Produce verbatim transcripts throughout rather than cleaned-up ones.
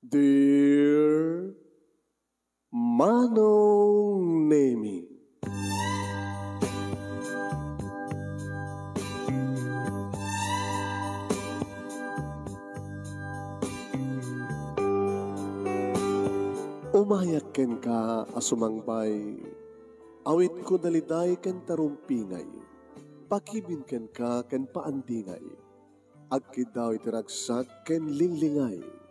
Dear Manong Nemi. Umayak kenka a sumangbay, awitko daliday ken tarumpingay, pakibin kenka ken paandingay. Agkiddaw iti ragsak ken linglingay.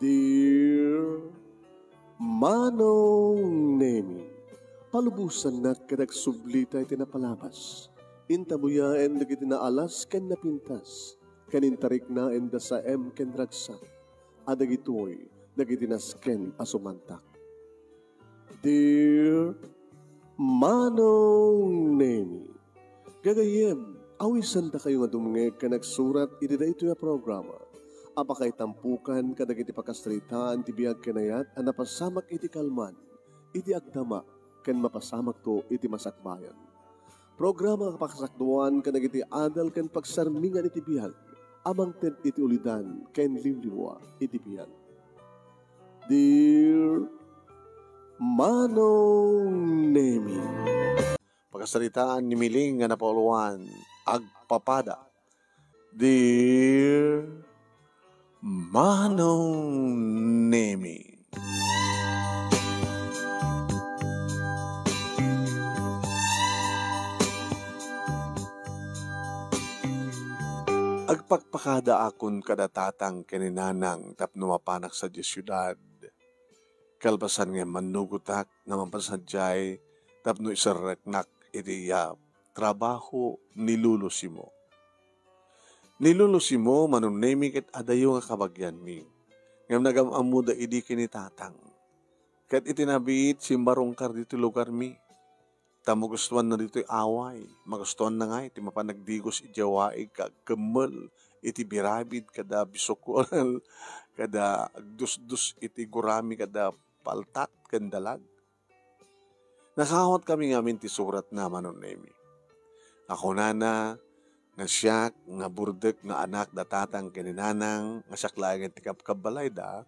Dear Manong Nemi, palubosannak ket agsublita iti napalabas. Intabuyaen dagiti naalas ken napintas, ken intariknaen da saem ken ragsak, a dagitoy dagiti nasken a sumantak. Dear Manong Nemi, gagayyem, awisandakayo nga dumngeg ken agsurat iti daytoy a programa a pakaitampokan kadagiti pakasaritaan ti biag ken ayat a napasamak iti kalman, iti agdama, ken mapasamakto iti masakbayan. Programa nga pakasakduan kadagiti adal ken pagsarmingan iti biag a mangted iti ulidan ken liwliwa iti biag. Dear Manong Nemi. Pakasaritaan ni Miling nga napauluan, Agpapada. Dear Manong Nemi. Agpakpakadaakon kada tatang ken ni nanang tapno mapanak sadiay siudad. Kalpasan nga immannugotak nga mapan sadiay tapno iserreknak iti, ah, trabaho ni Lolo Simo. Ni Lolo Simo, Manong Nemi, ket adayo nga kabagianmi. Ngem nagam-ammoda idi ken ni tatang. Ket iti nabiit, simmarungkar ditoy lugarmi. Ta magustuanna ditoy away, magustuanna ngay ti mapan agdigos idiay waig ket agkemmel iti birabid kada bisukol, kada agdusdus iti gurami kada paltat ken dalag. Nakaawat kami ngamin ti suratna, Manong Nemi. A kunana nga siak nga burdek nga anak da tatang ken ni nanang nga siak laeng ti kabkabbalayda,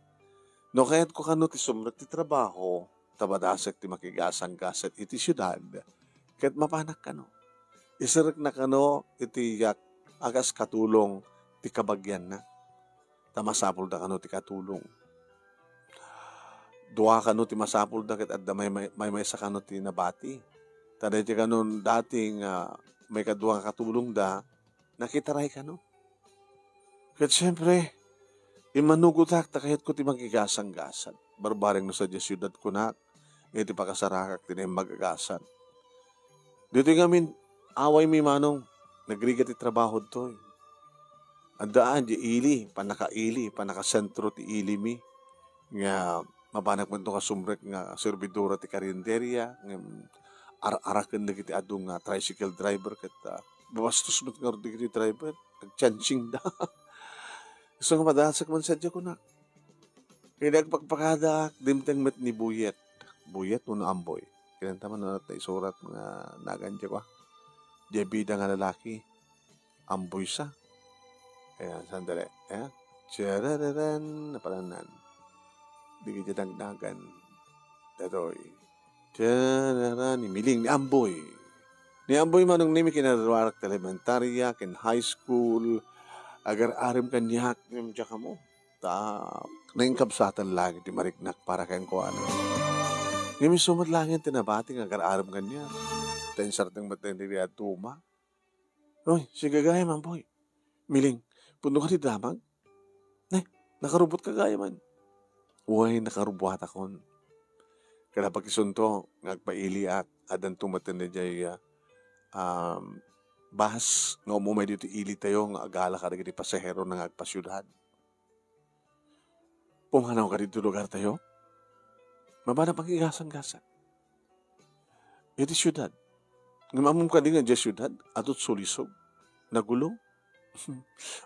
no kayatko kano ti sumrek ti trabaho, ta madasek ti makigasanggasat iti siudad, ket mapanak kano. Iserrekna kano iti yak-, a kas katulong ti kabagianna. Ta masapulda kano ti katulong. Dua kano ti masapulda ket adda may-, may-, maymaysa kano ti nabati. Ta daytoy kano dati nga maikadua nga katulongda, nakitaray kano. Ket siempre, immanugotak ta kayatko ti makigasanggasat. Barbareng no sadiay siudad kunak, iti pakasarakak ti naimbag a gasat. Ditoy ngamin, awaymi, Manong, nagrigat ti trabaho ditoy. Addaan di ili, pannakaili, pannakasentro ti ilimi. Nga mapanak met nga sumrek nga servidora ti karinderya, ngem ar-araken dagiti adu nga tricycle driver ket, ah, babastos met ngarud dagiti driver, agchancing da. Isu nga madasek man sadiay kunak. Ket agpakpakadaak, dimteng met ni Buyet. Buyet wenno Amboy. Kinanta man no ta isurat nga nagan diay kua. Diay bida nga lalaki. Amboy sa. Ayan, sandali. Ayan. Tiyarararan. Napalanan. Di ka dagdagan. Datoy. Tiyarararan. Ni Miling, ni Amboy. Ni Amboy, Manong Nemi, kinaruarak ti elementarya, ken high school. Agar-arem kaniak, ngem diak ammo. Ta, nainkabsatan laeng ti mariknak para kenkuana. Ngem isu met laeng ti nabati nga agar-arem kaniak. Ta insardeng met daydi a duma. Oy, si gagayem, Amboy. Miling, pudno kadi damag? Ne, nakarubotka gayam. Uy, nakaruboatakon. Kada pakisunto, nga agpailiak, addanto met daydiay, ah, um, bus nga umumay ditoy ilitayo nga agala kadagiti pasaherona nga agpasiudad. Pumanaw ka ditoy lugartayo? Mabanak makigasanggasat. Iti siudad. Ngem ammom kadi nga diay siudad, adu ti sulisog, nagulo.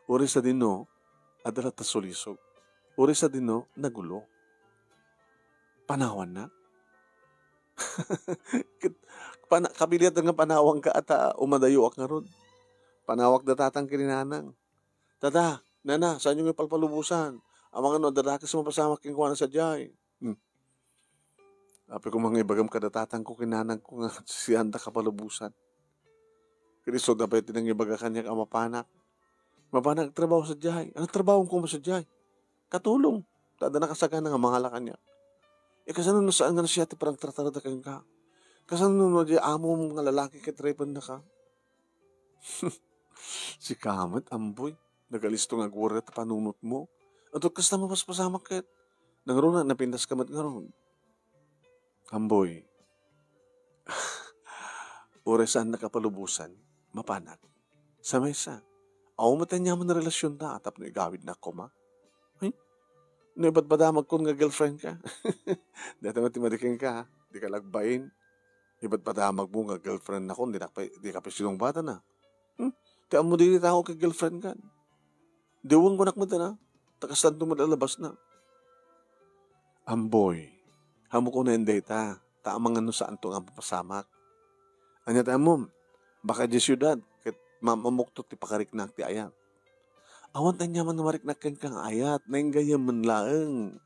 Uray sadino, adda latta sulisog. Uray sadino, nagulo. Panawannak? Ket pana-, kabiletan nga panawanka ta umadayoak ngarud. Panawak da tatang ken ni nanang. Tata, nana, saanyo nga ipalpalubosan? Amangan no adda dakes a mapasamak kenkuana sadiay. Hmm. Apay koma nga ibagam kada tatangko ken nanangko nga sianda kapalubosan. Ket isuda pay ti nangibaga kaniak a mapanak. Mapanak agtrabaho sadiay. Ano trabahom koma sadiay? Katulong. Ta adda nakasagana nga mangala kaniak. E, kasano no saan nga nasia ti panagtratarada kenka? Kasano no di amom nga lalaki ket repennaka? Sika met, Amboy. Nagalisto nga agwarriat ta panunotmo. Adto't kasta mapaspasamak ket. Nangruna, napintas ka met ngarud. Amboy. Uray saan nakapalubosan, mapanak. Sa maysa, awan met aniaman a relasionda tapno igawidnak koma. Ay, no ibadbadamagkon nga girlfriend ka. Dayta met ti madi kenka, ha? Di ka lagbain. Ibadbadamagmo nga girlfriend nakon, di nak pa, di ka pa sinungbatana. Hmm? Ti ammo di tao ket girlfriend kan. Diwen kunak met na. Ta kastanto met a labasna. Amboy, hammok unayen dayta, ta amangan no saanto nga mapasamak. Ania ti ammom? Baka idiay siudad, ket maam-ammokto ti pakariknak ti ayat. Awan ti aniaman nga mariknak kenka nga ayat, nainggayem laeng.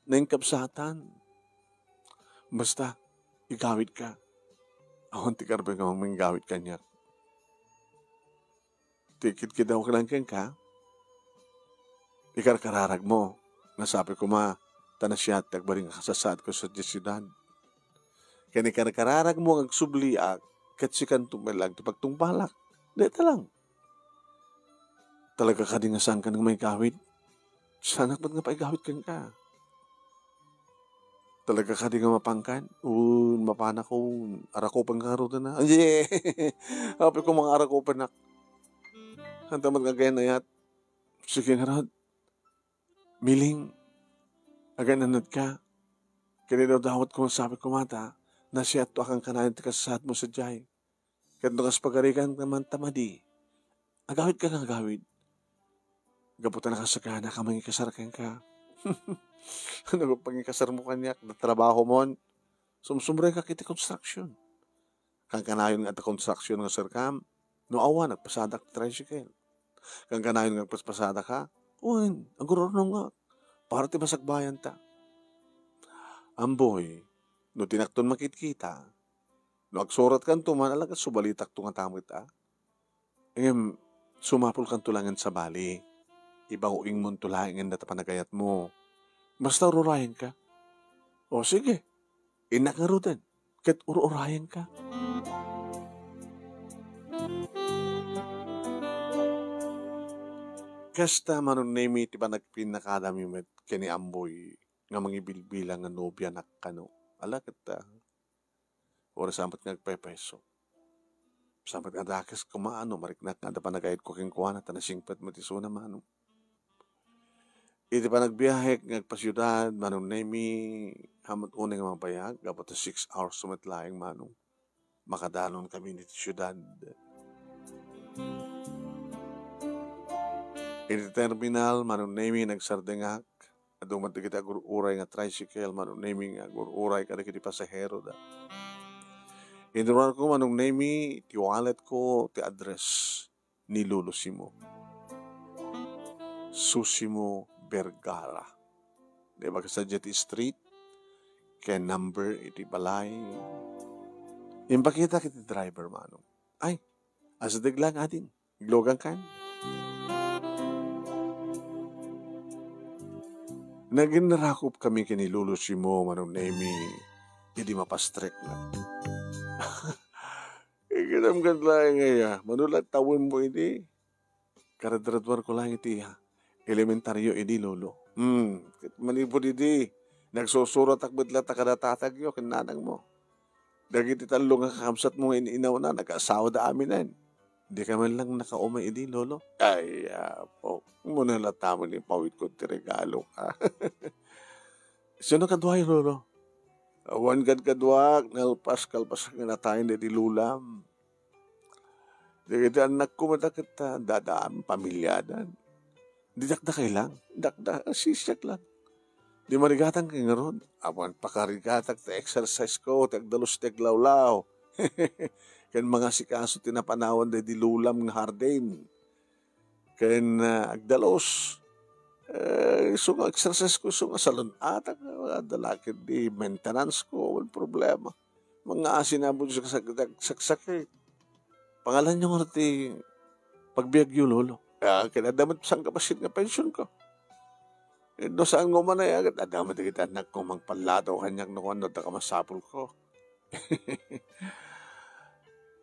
Nainkabsatan. Basta, igawidka. Awan ti karben nga manggawid kaniak. Ti kitkidawak laeng kenka, ikarkararagmo, nga sapay koma, ta nasia ti agbalin nga kasasaadko sadiay siudad. Ken ikarkararagmo nga agsubliak, ket sikanto met laeng ti pagtungpalak. Dayta lang. Talaga kadi nga saankan nga maigawid? Saanak met nga paigawid kenka. Talaga kadi nga mapankan? Wen, mapanakon. Arakupenka ngarud, a. Ay, apay koma nga arakupenak. Saan ta met nga agayat-ayat? Sige ngarud. Miling, agan-anadka. Ken idawdawatko nga sapay koma ta, nasiatto a kankanayon ti kasasaadmo sadiay. Ket no kas pagarigan ka man ta madi, agawidka nga agawid. Gapu ta nakasagana ka mangikasar kenka. Ano nga pangikasarmo kaniak? Natrabahomon? Sumsumrekak iti construction. Kankanayon nga adda construction nga serkam, no awan, agpasadak ti tricycle. Kankanayon nga agpaspasadaka, wen, agurnurnongak. Para ti masakbayanta. Amboy, no dinakton makitkita, no agsuratkanto man, alagad subalitakto ngata met, a. Ngem, sumapulkanto laengen sabali. Ibaguingmonto laengen dayta panagayatmo. Basta ururayenka. O, sige. Innak ngaruden, ket ur-urayenka. Kasta, Manong Nemi, ti panagpinnakadami met ken ni Amboy nga mangibilbilang nga nobianak kano. Ala, ket, a, Uray sa met nga agpaypayso. Sa met nga dakes koma no mariknak nga adda panagayatko kenkuana ta nasingpet met isuna, Manong. Iti panagbiahek nga agpasiudad, Manong Nemi, hamet unay nga mabayag, gapu ta six hours met laeng, Manong. Makadanonkami iti siudad. Iti terminal, Manong Nemi, nagsardengak. Adu met dagiti agur-uray nga tricycle, Manong Nemi, nga agur-uray kadagiti pasaheroda. Inurarko, Manong Nemi, ti walletko, ti address ni Lolo Simo. Susimo Vergara. Naibaga sadiay ti street ken number iti balay. Impakitak iti driver, Manong. Ay, asideg laeng, ading. Iglugankan. Naginnarakopkami ken ni Lolo Simo, Manong Nemi, idi mapastrekna. Ikinam ket laeng aya, mano la tawenmo idi? Karadradwarko laeng iti, ah, elementario idi, Lolo. Hmm, ket manipud idi, nagsusuratak met latta kada tatagyo ken nanangmo. Dagiti tallo nga kakabsatmo nga in-inawna, nag-asawada aminen. Dika man lang nakaumay idi, Lolo. Ay, apo, umuna latta met ipawidko ti regalo, a. Sino kaduayo, Lolo? Awan kadkaduak, nalpas, kalpas nga natayen daydi lolam. Dagiti annakko met a ket, ah, dadaam pamiliadan. Di dakdakay lang, dakda, sisiak lang. Di marigatang kay ngarud, awan pakarigatak ti exercise ko, ti agdalus ti aglawlaw. Ken mangasikaso ti napanawan daydi lolam nga hardin. Ken, ah, agdalus. Eh, isu nga exercise ko, isu nga salun-atak, adda la ketdi maintenance ko, awan problema. Mangngaasin a budget sa saksakit. Pangalanyo ngarud ti pagbiagyo, Lolo. Ah, ket adda met sangkapasien nga pension ko. Eh, no saan nga umanay, ah, ket adda met dagiti annakko mangpalladaw kaniak no kuan, no adda ka masapul ko.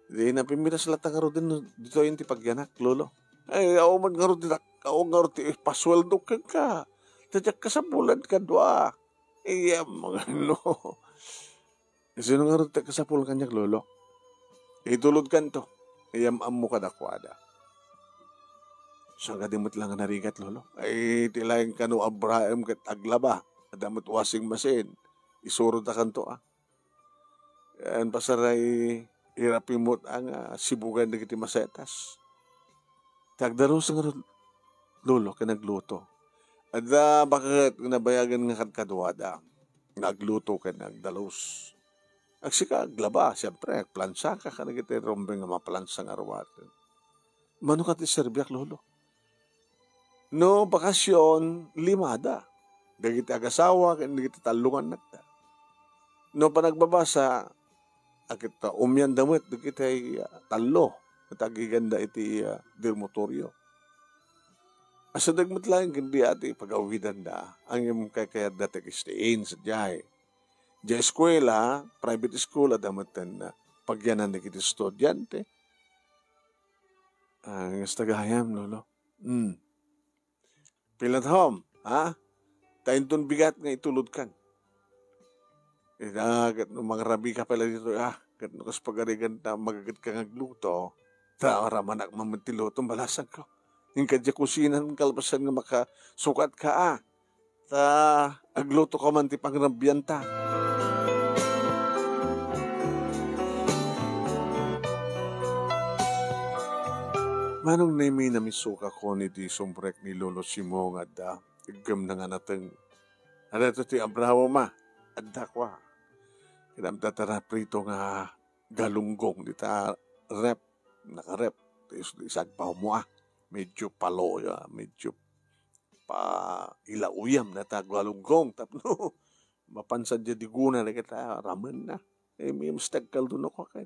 Di napimiras latta ngarud din, no, ditoy ti pagyanak, Lolo. Ay, awan ngarud ti, awan ngarud ti ipasueldo kenka. Ta diak kasapulan kadua. Iya, mga ano. Sino ngarud ti kasapul kaniak, Lolo? Itulodkanto. Iyam-ammo kadakuada. Saan kadi met la nga narigat, Lolo? Ay, ti laeng kano Abraham ket aglaba. Adda met washing machine. Isurotakanto, ah. Yan, pasaray, irapi met, ah, nga sibugan dagiti masetas. Ti agdalus ngarud, Lolo, ken agluto. Adda baket nga nabayagan nga kadkaduada nga agluto ken agdalus. Agsika aglaba, siempre, agplansa ka kadagiti rumbeng nga maplansa nga ruaten. Mano kadi serbiak, Lolo? No bakasion, limada. Dagiti agasawa ken dagiti tallo nga annakda. No panagbabasa, a ket, ah, umianda met dagiti, ah, tallo ket agiganda iti, ah, dormitorio. Asadeg met laeng ken dia ti pagawidanda, ngem kaykayatda ti agstay-in sadiay. Diay eskuela, private school, adda met ten, ah, pagyanan dagiti estudiante. Ah, kasta gayam, Lolo. Hmm. Feel at home, ha? Ta inton bigat nga itulodkan. Ita, ket no mangrabi ka pala dito, ah, ket no kas pagarigan ta, magaget ka nga agluto, ta ramanak man met ti luto, balasang ko. Inka diay kusinan, kalpasan nga makasukat ka, ah. Ta agluto ka man ti pangrabianta. Manong Nemi, namisukakon iti sumrek ni Lolo Simo nga adda iggemna nga nateng. Adda to ti abraho ma. Adda kua. Kinamta ta naprito nga galunggong dita ref. Nakaref. Is-, isagpaw mo, ah. Medyo paloy, ah. Medyo pa ilauyam na ta galunggong tapno mapansan diay diguna dagita ramenna. Eh, may mas tagkaldo no kakan.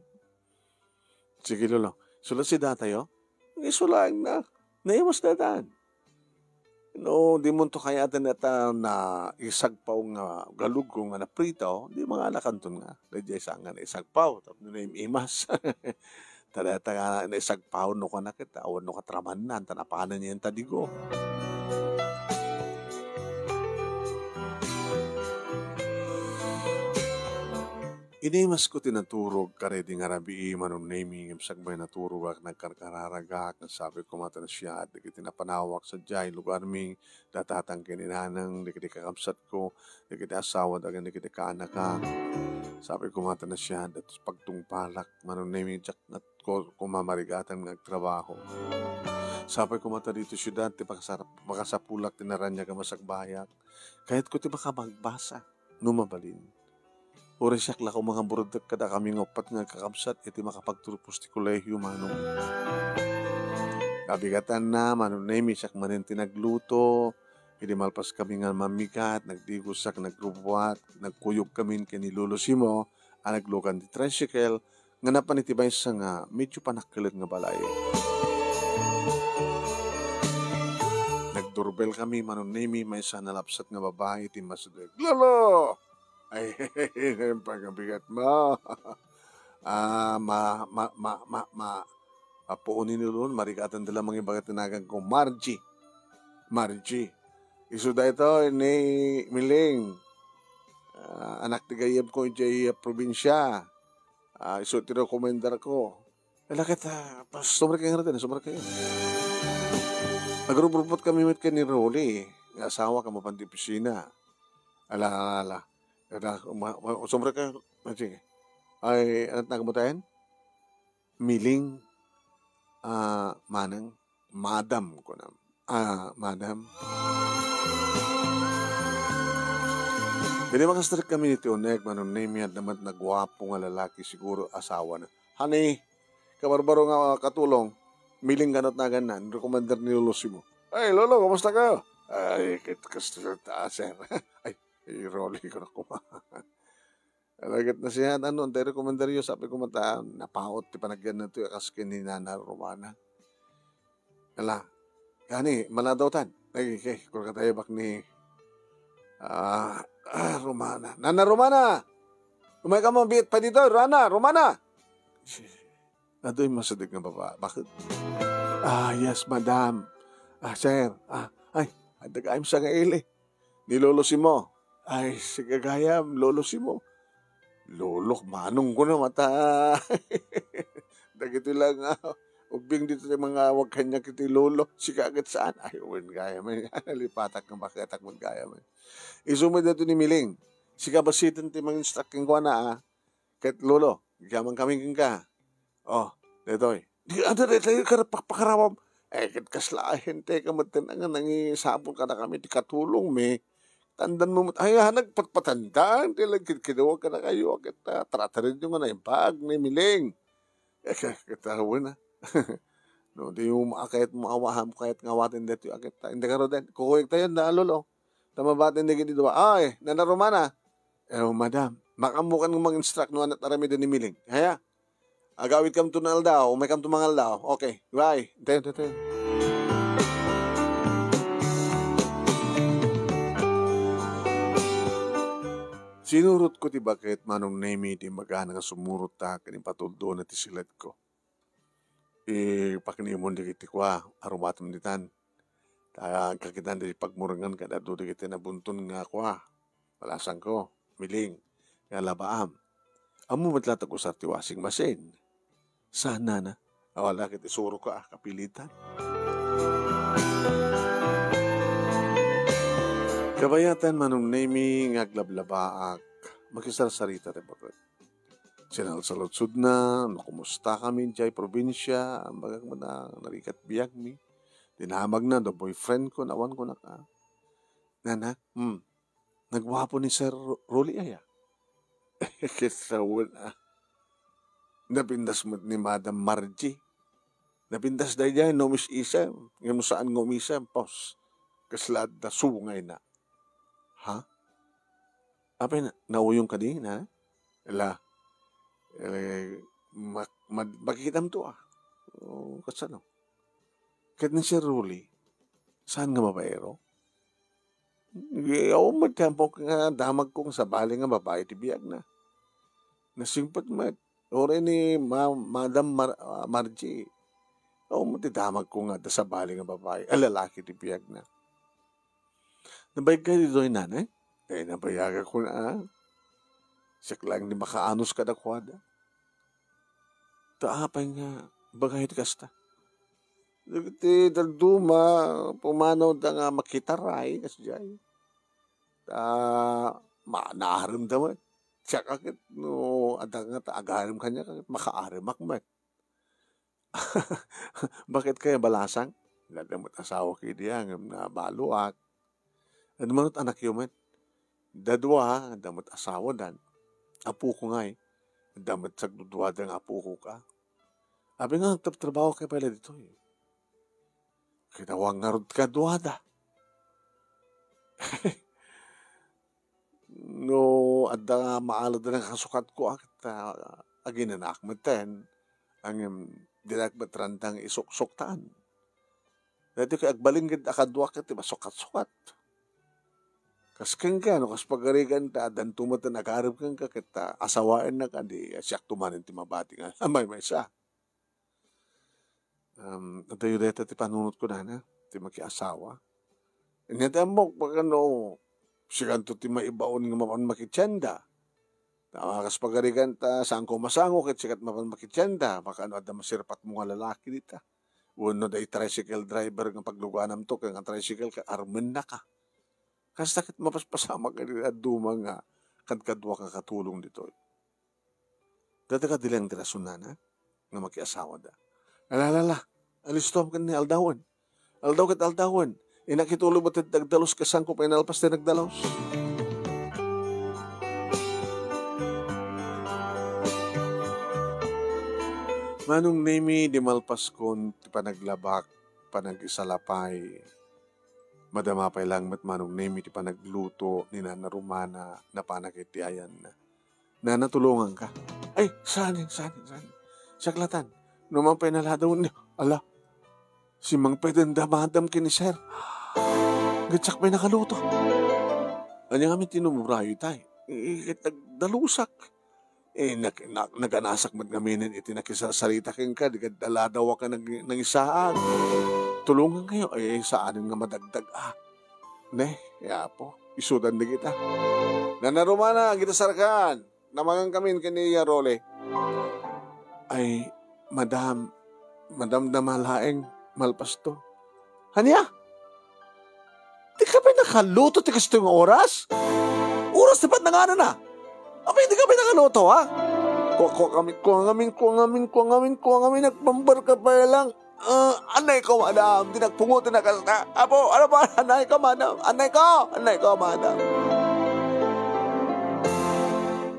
Sige, Lolo. Sulat si datayo? Isulaeng na. Naimas datan. No, di mo to kayaten ta na isagpaw nga galunggong nga naprito, di mangalakanton nga. Daydiay saan nga naisagpaw, tapno naimas. Ta dayta nga naisagpaw no kana ket, awan no katramannan, ta napanen yen ta digo. Inimasko ti naturog, karedi nga rabii, Manong Nemi, ngem sakbay naturogak, nagkarkararagak, nga sabi koma ta nasiaat dagiti napanawak sadiay lugarmi, da tatang ken inanang, dagiti kakabsatko, dagiti asawa, dagen dagiti kaanaka. Sabi koma ta nasiaat, pagtungpalak, Manong Nemi, diak ko-, koma marigatan nga agtrabaho. Sapay koma ta dito siudad ti pakasar-, makasapulak ti naraniag a masakbayak. Kayatko ti makamagbasa, no mabalin. Uray siak la koma nga burudek kadakami nga uppat nga agkakabsat iti makapagturpos ti kolehio, Manong. Kabigatanna, Manong Nemi, siak manen ti nagluto. Idi malpaskami nga mammigat, nagdigosak, nagrubuat, nagkuyogkamin ken ni Lolo Simo a naglugan ti tricycle, nga napan iti maysa nga medyo panakkelet nga balay. Nagdurbelkami, Manong Nemi, maysa a nalapsat nga babai ti masdek. "Lolo!" "Ay, pagbigat mo." Ah, ma-, ma-, ma-, ma-, ma-, apo ni Lolo, marigatan da la mangibaga ti nagan ko, Margie. Margie. Isu daytoy ni Miling. Ah, anak ti gayyem ko idiay, ah, probinsia. Ah, isu ti rekomendar ko. Ala ket, ah, pas-, sumrek kayo nga raten, sumrek kayo. Agrubrupotkami met ken ni Rolly, nga asawa, kamapan ti opisina. Ala, ala, ala. Ala, ma-, ma-, sumrek kayo. Ah, sige. Ay, anat nagmutayan? Miling, ah, manang, madam, kunam. Ah, madam. Idi makastrek kami iti uneg, Manong Nemi, adda met naguapo nga lalaki, siguro asawana. Honey, kabarbaro nga katulong, Miling kanat naganna, rekomendar ni Lolo Simo. "Ay, Lolo, kumusta kayo?" Ay, ket kastoy ta, sir. Ay, ay, Rolly, kunak koma. Ala, ket nasihat, ano, ti rekomendaryo, sabi ko met, napaut ti panagyanna toy a kas ken ni Nana Romana. Ala, gani, manadawtan. Ay, okay, kurka tayo bak ni, ah, ah, Romana. Nana Romana! Umay ka mo, biit pa dito, Rana, Romana! Adoy masideg nga baba-, bakit? Ah, yes, madam. Ah, sir. Ah, ay, adda gayam sa nga ili. Ni Lolo Simo. Ay, sige gayam, Lolo Simo. Lolo, manong ko na mata. Dagiti lang, ah, ubbing dito ti mga awag kanya kiti Lolo. Sika ket saan? Ay, wen gayam, eh. Nalipatak nga baketak man gayam, eh. Isu met dito ni Miling. Sika basiten ti manginstruct kenkuana, ah. Ket Lolo, agyaman kami kenka. Oh, daytoy. Di, adu daytoy, kar-, pakpakarawam. Eh, ket kasla ahente ka met nga nangisapul kadakami ti katulongmi. Tandan mo met, ay, ah, nagpatpatanda, ti nagkidkiduak kadakayo, ket, ah, taratarenyo nga naimbag ni Miling. Eh, ket, ket, ah, wen, ah. No, di mo kayat mo awahan, kayat nga awaten daytoy, ah, ket, ah, hindi ka ro den. Kukuyog tayo, da, Lolo. Ta mabatin dagiti dua. Ay, Nana Romana. Eh, madam, makaammokan nga manginstruct no anat aramiden ni Miling. Haya? Agawid kamto nga aldaw, may kamto mangaldaw. Okay, bye. Tayo, tayo, tayo. Sinurot ko ti baket, Manong Nemi, ti magana nga sumurot ta ken ipatuldo na ti silet ko. Ipaknimon dagiti kua, arumatem ditan. Ta agkakitan dagiti pagmurengan ket adu dagiti nabunton nga kua. Balasangko, Miling, nga labaam. Ammo met la ta agusar ti washing machine. Saan, nana? Awan la ket isuro ka, ah, kapilitan. Kabayatan, Manong Nemi, nga aglablabaak, makisarsarita ti baket. Sinalsaludsodna no kumusta kami idiay probinsia, imbagak met a narigat biagmi. Dinamagna da boyfriend ko, awan kunak a. Nana, hmm, nagwapo ni Sir Ro-, Rolly aya? Ket sawen a. Napintas met ni Madam Margie. Napintas daydiay no umis-isem, ngem no saan nga umisem, pos, kasla adda sungayna. Ha? Apay na, nauyong kadi, na? Ala, eh, mak-, mad-, makikitamto, ah. O, kasano? Ket ni Sir Rolly, saan nga babaero? Awan met ti ammok nga damagko nga sabali nga babai ti biagna. Nasingpet met. Uray ni Ma-, Madam Mar-, ah, Margie, awan met ti damagko nga adda sabali nga babai, a lalaki ti biagna. Nabayagka ditoy, nanay? Eh, nabayagakon a. Siak laeng ti makaanus kadakuada. Ta apay nga ibagay ti kasta? Dagiti dadduma, pumanawda nga makitaray, kasdiay. Ta, ma-, naaremda met. Siak a ket no adda nga ta agarem kaniak, makaaremak met. Baket kaya balasang? Adda met asawak idi, ngem nabaloak. Adda met anakyo met. Dadua, adda met asawadan. Apoko ngay, adda met sagduduada nga apokok a. Apay nga agtrabtrabaho kay pay la ditoy? Ket awan ngarud kaduada. No adda maaladda nga kasukatko a ket, ah, aginanak metten, ngem dinak met ranta nga isuksuktan. Daytoy ket agbalin ket a kaduak ket ti masukatsukat. Kas kenka, no kas pagarigan ta, addanto met ti agarem kenka ket, ah, asawaennak, adi, siakto manen ti mabati nga maymaysa. Um, adayo dayta ti panunotko, nana, ti makiasawa. Ania ti ammok, baka no, sikanto ti maibaon nga mapan makitienda. Ta kas pagarigan ta, saanko masango ket sikat mapan makitienda. Baka no adda masirpatmo nga lalaki dita. Wenno da i-tricycle driver nga pagluganamto, ken nga tricycle ket armennaka. Kasta ket mapaspasamak iti dadduma nga kadkaduak nga katulong ditoy. Dayta kadi laeng ti rason, nana, nga makiasawada. Ala, ala, ala. Alistom ken ni aldawen. Aldaw ket aldawen. Innak ituloy met ti nagdalus ket saanko pay nalpas ti nagdalus. Manong Nemi, di malpaskon ti panaglabak, panagisalapay, Madama pay lang met Manong Nemi ti panagluto ni Nana Romana, napana ket ti ayanna. "Nana, tulonganka." "Ay, saan, saan, saan?" "Siak latan. No man pay naladaw ni," "Ala, simmangpet da madam ken ni sir. Ket siak pay nakaluto." "Ania ngamin ti inumrayo itay?" "Eh, ket nagdalusak." Eh, nag-, na-, naganasak met ngaminen iti nakisarsarita kenka, di kad-, aladaw a ka nag-, nangisaag. Tulongankayo, eh, saanen nga madagdag, ah. Ne, ya Apo, isudan di kita. Nana Romana, agita sarkan. Namangan kami ken ni Rolly. Ay, madam, madam, dama laeng, malpasto. Ania? Di ka pay nakaluto ti kastoy nga oras? Oras na pay nanganana. Apay, di ka pay nakaluto, ha? Kua, kua ngamin, kua ngamin, kua ngamin, kua ngamin, kua ngamin, nagpambar ka pa lang. Ah, anay ko, madam, di nagpungot na kasta. Apo, ano ba? Anay ko, madam. Anay ko, anay ko, madam.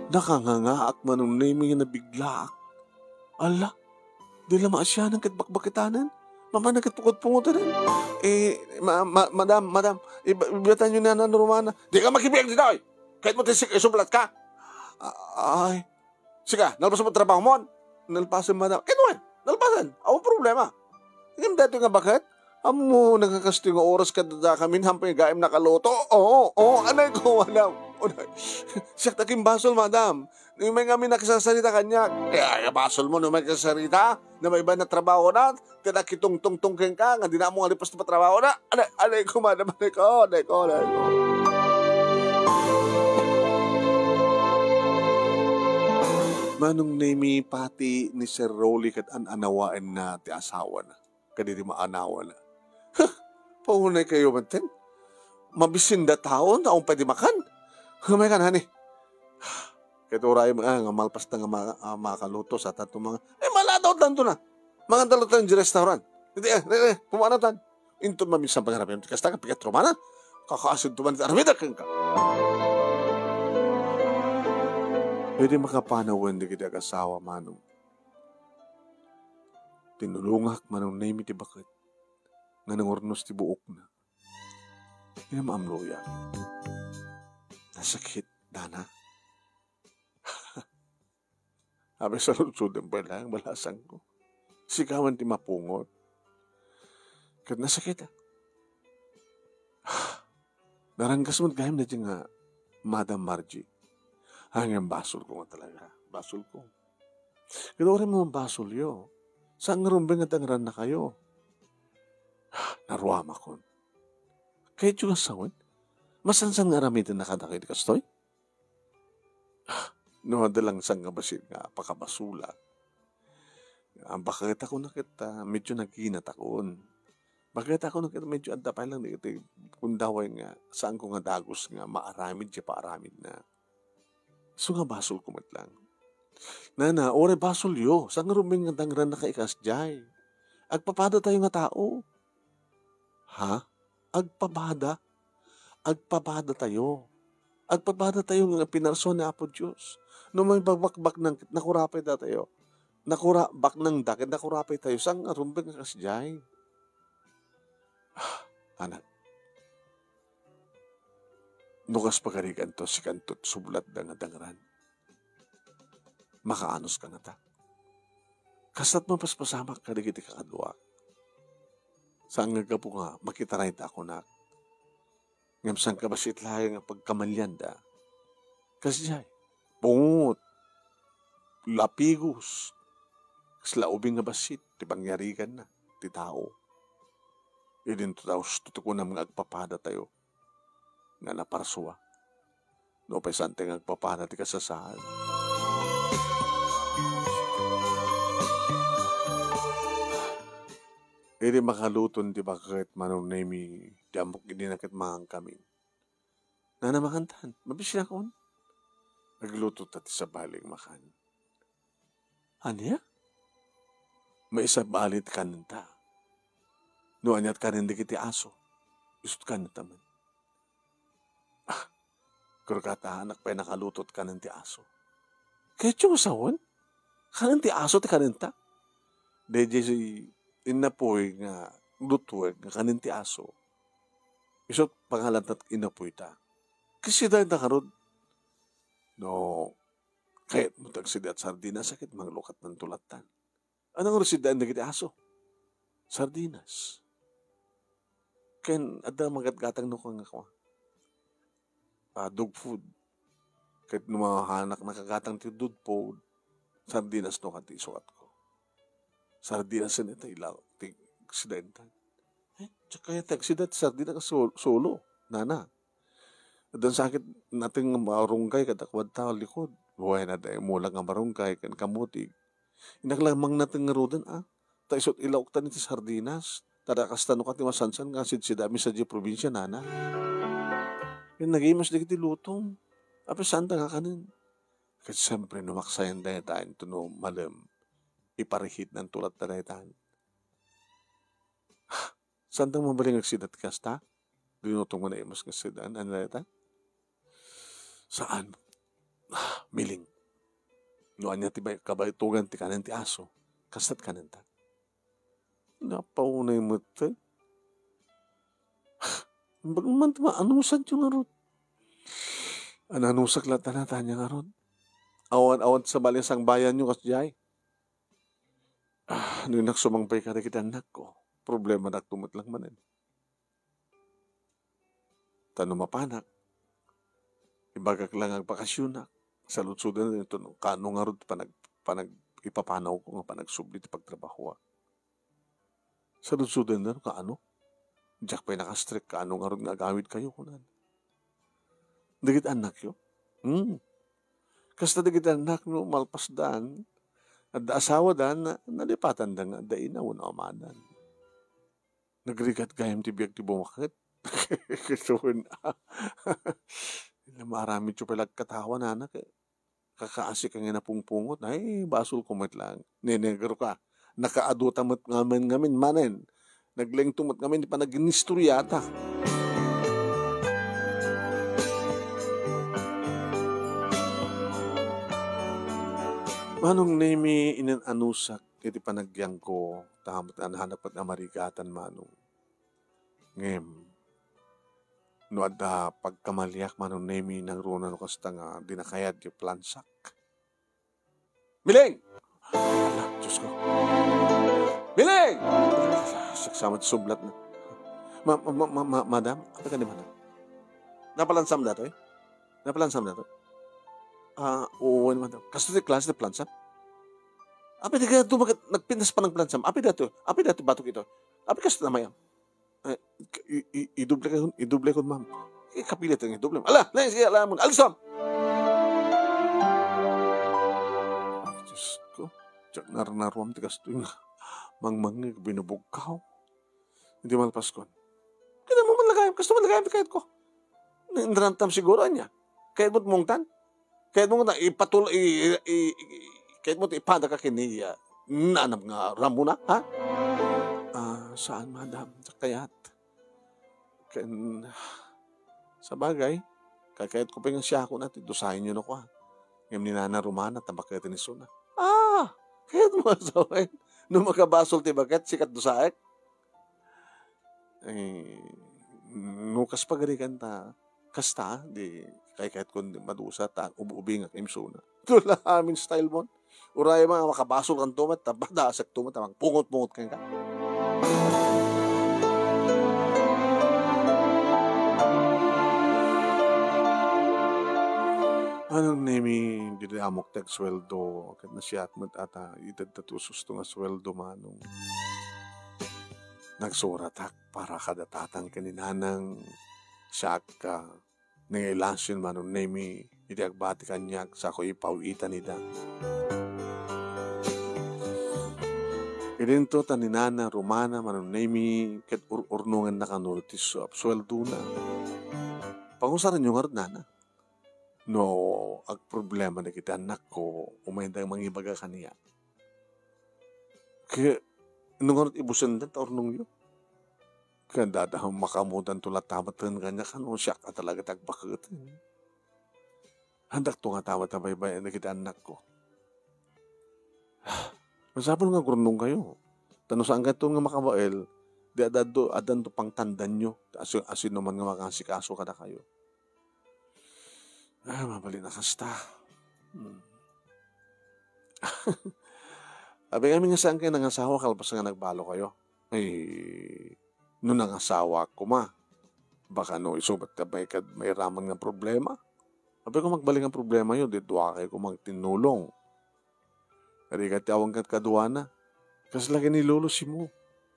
Nakangangaak Manong Nemi nga nabiglaak. Ala, di la maasianan ket bakbaketanan. Mapanak ket pungot-pungotanan. Eh, ma-, ma-, madam, madam, iba-, ibatan yo ni Nana Romana. Di ka makibiag ditoy! Ket mo ti sik-, isublat ka. A-, ay. Sika, nalpas mo trabaho mo? Nalpasen, madam. Ket wen, nalpasen. Awan problema. Ngem daytoy nga baket? Ammo, nagkakastoy nga oras kadada kami, hampay gaim nakaluto. Oo, oo, anay ko, madam. Unay. Siak ta kimbasol, madam. Umay ngamin nakisarsarita kaniak. Eh, ay, basol mo, no umay kasarita? Na maiba na trabaho na, ti nakitungtungtong kenka, nga di na mo nga lipas ti patrabaho na. Anay, anay ko, madam, anay ko, anay ko, anay ko. Manong Nemi, pati ni Sir Rolly ket an-anawaenna ti asawana. Kadidi maanawana. Huh! Paunaykayo man ten. Mabisinda taon, taon pay di makan. Humay kan, honey. Ket uray, ah, nga malpas ta nga ma-, ah, makaluto sa tato mga, eh, maladaw tanto na. Mangandalo tayo di restaurant. Hindi, eh, eh, eh, pumanaw tan. Inton maminsan pag-arabian, kasta ka, pikat romana. Kakaasid to man, arabian ka. Pwede makapanawan di kita kasawa, Manong. Tinulongak, Manong Nemi, ti baket nga nangurnos ti buokna. Ngem ammoyo. Nasakit, Nana. Apay, saludsodem pay laeng, balasangko. Sika man ti mapungot. Ket nasakit, ah. Naranggas met gayam daydi nga Madam Margie. Ah, ngem basolko nga talaga. Basolko. Ket uray mo basolyo. Saan nga rumbeng nga dangrannakayo? Naruamakon. Kayatyo nga sawen? Masansan nga aramidennaka dagiti kastoy? No adda laeng sangkabassit nga pakabasolak, baket a kunak ket, ah, medyo naginatakon. Baket a kunak ket medyo adda pay lang dagiti kundaway nga saanko nga dagus nga maaramid ti paaramidna. Isu nga basolko met lang. Nana, uray basolyo, saan nga rumbeng nga dangrannaka ikas jay. Agpapadatayo nga tao. Ha? Agpapada? Agpapadatayo. Agpapadatayo nga pinarsua ni Apo Dios. No may bakbaknang ket nakurapay datayo. Nakura-, baknangda ket nakurapay tayo. Saan nga rumbeng nga kasdiay? Anak, no kas pagariganto, sikanto sublatda nga dangran. Makaanus ka ngata. Kasta't mapaspasamak kadagiti kakaduak. Saan nga gapu nga makitarayda a kunak. Ngem sangkabassit laeng a pagkamalianda. Kasdiay, pungot, lapigos, kasla ubing nga bassit ti pangyariganna ti tao. Idinto ta husto ti kunam nga agpapadatayo nga naparsua. Nupay saan ti nga agpapada ti kasasaan. Idi makaluton ti baket, Manong Nemi, ti ammok idi naket mangan kami. Nana, makantan, mabisinakon. Agluto ta ti sabali nga makan. Ania? Maisabali ti kanenta. No aniat kanen dagiti aso, isut kanenta man. Ah, kurkata, anak, pay nakalutot kanen ti aso. Kayatyo nga sawen? Kanen ti aso ti kanenta? Daydiay innapuy nga lutuek nga kanen ti aso. Isu ti pangalanta't inapoyta. Ket sidaenta ngarud, no kayatmo ti agsidaat sardinas, ket manglukat nanto lattan. Ania ngarud sidaen dagiti aso? Sardinas. Ken adda magatgatang no kua nga kua, ah, dog food. Ket no mahanak nakagatang ti dog food, sardinas no kadi isuatko. Sardinas ken ita ila ti sidaenta. Eh, diak kayat ti agsida ti sardinas nga sul-, sulo, nana. Addan sakit nateng nga marunggay kada kuadta likod. Wen, adda imulag nga marunggay ken kamutig. Innak la mangnateng ngaruden, a. Ta isut' ilaoktan iti sardinas. Ta da kasta no kadi masansan nga sidsidami sadiay probinsia, nana. Ken nagimas dagiti lutom. Apay saanta nga kanen? Ket siempre, no maksayan dayta, intono malem, iparihitnanto latta dayta. Saanta mabalin nga agsida ti kasta? Dinutong nga naimas nga sidaen. Ania dayta? Saan. Miling. No ania ti bay-, kabaytogan ti kanen ti aso, kasta't kanenta. Napaunay met, eh. Bag-, man ti maanusanyo ngarud. Ananusak latta na, tanya ngarud. Awan, awan ti sabali a sangbayanyo kasdiay. Ah, no innak sumangpay kadagiti annakko, problemadakto met lang manen. Ta no mapanak, ibagak lang nga agbakasionak, saludsoden ito no kaano ngarud panag-, panag-, ipapanawko nga panagsubli ti pagtrabahoak. Saludsoden no kaano? Diak pay nakastrek, kaano ngarud nga agawidkayo, kunana. Dagiti annakyo? Hmm. Kasta dagiti annak no malpasdan, adda asawadan, na-, nalipatanda nga adda ina wenno amadan. Nagrigat gayam ti biag ti bumaket. Ket wen, maaramidyo pay la agkatawa, nana, ket kakaasi ka nga napungpungot. Ay, basolko met lang. Nenegro ka. Nakaadu ta met ngamin, ngamin manen. Naglengto met ngamin ti panaginistoriata. Manong Nemi, inan-anusak iti panagyanko, ta met anahanak met a marigatan, Manong. Ngem, no adda pagkamaliak, Manong Nemi, nangruna no kasta nga dina kayat ti plansak. Miling! Ala, Diyos ko. Miling! Saksama ti sublat na. Ma-, ma-, ma-, ma-, ma-, madam, apay kadi, madam? Napalansam datoy? Napalansam datoy? Ah, oo, madam. Kasto ti klase ti plansam? Apay di kaya dumagat nagpintas pa ng plansam? Apay datoy? Apay datoy batok ito? Apay kasto na mayam? Eh, i-, i-, idoble kayo, idoble ko, ma'am. Eh, kapilit ang idoble. Ala, na, sige, alam mo. Alisam! Ay, Diyos ko. Diak narnaruam ti kastoy nga mangmangngeg, binubugkaw. Iti malpaskon. Kaya mo man lagayam, kasto man lagayam ti kayat ko. Nainrantam siguro, anya. Kayat mo't mungtan? Kayat mo nga ipatul-, i-, i-, i-, kayat mo ti ipada ka kini, ah, nanam nga Ramona, ha? Ah, saan, madam? Diak kayat. Ken, sabagay, kakayat ko pay nga siak na ti dusaenyo no kua. Ngem ni Nana Romana, ta baketen isuna. Ah! Kayat mo asawen? No makabasol ti baket, sikat dusaek? Eh, no kas pagarigan ta, kasta, di, kaykayatkon di madusa ta ub-ubingak imsuna. Ito la amin style mon. Uray mga makabasol kanto met, ta padasakto met, ta mangpungot-pungot kenka. Manong Nemi, dida amok ti agsueldo, ket nasiak met ata, itedta ti ususto nga sueldo, Manong. Nagsuratak para kada tatang ken ni nanang, siak, ah, nangailasin, Manong Nemi, iti agbati kaniak, sako ipaw-itan ida. Idinto ta ni Nana Romana, Manong Nemi, ket ur-urnonganna kano ti su-, sueldona. Pangusaranyo ngarud, Nana. No agproblema dagiti annakko, umayda mangibaga kaniak. Ket no ngarud ibusenda ta urnongyo. Ket adda makaammodanto latta met kaniak, no siak a talaga ti agbaketen. Haandakto nga tawen a baybay-an dagiti annakko. Masapul nga agurnongkayo. Ta no saankayo nga makabael, Di adda, addanto pangtandanyo, asin-, asinoman nga mangasikaso kadakayo. Ah, mabalin a kasta. Hmm. Abi, amin nga saan kayo nangasawa kalpasan nga nagbalo kayo. Ay, no nangasawa koma, baka no isu met ti may kad-, mairaman nga problema. Abi, koma agbalin nga problemayo, di dua kayo koma agtinnulong. Kadi ket ti awan ket kaduana. Kasla ken ni Lolo Simo.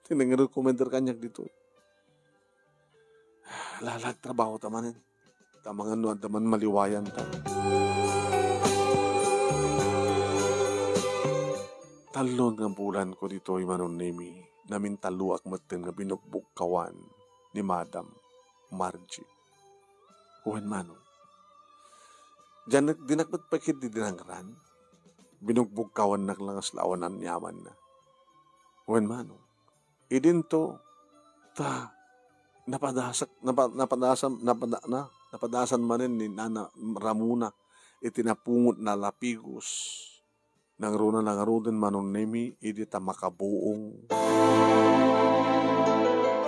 Ti nangrekomendar kaniak ditoy. Ala, agtrabaho ta manen. Ta amangan no adda man maliwayan ta. Tallo nga bulan ko ditoy, Manong Nemi. Namintalloak metten nga binugbugkawan ni Madam Margie. Wen, Manong. Dinak, dinak met pay ketdi dinangran. Binugbugkawannak la nga awan aniamanna. Wen, Manong. Idinto, ta, napadasak, napa-, napadasan, napada-, na, napadasan manen ni Nana Ramona iti napungotna a lapigos. Nangruna, nangruden, Manong Nemi, idi ta makabuong.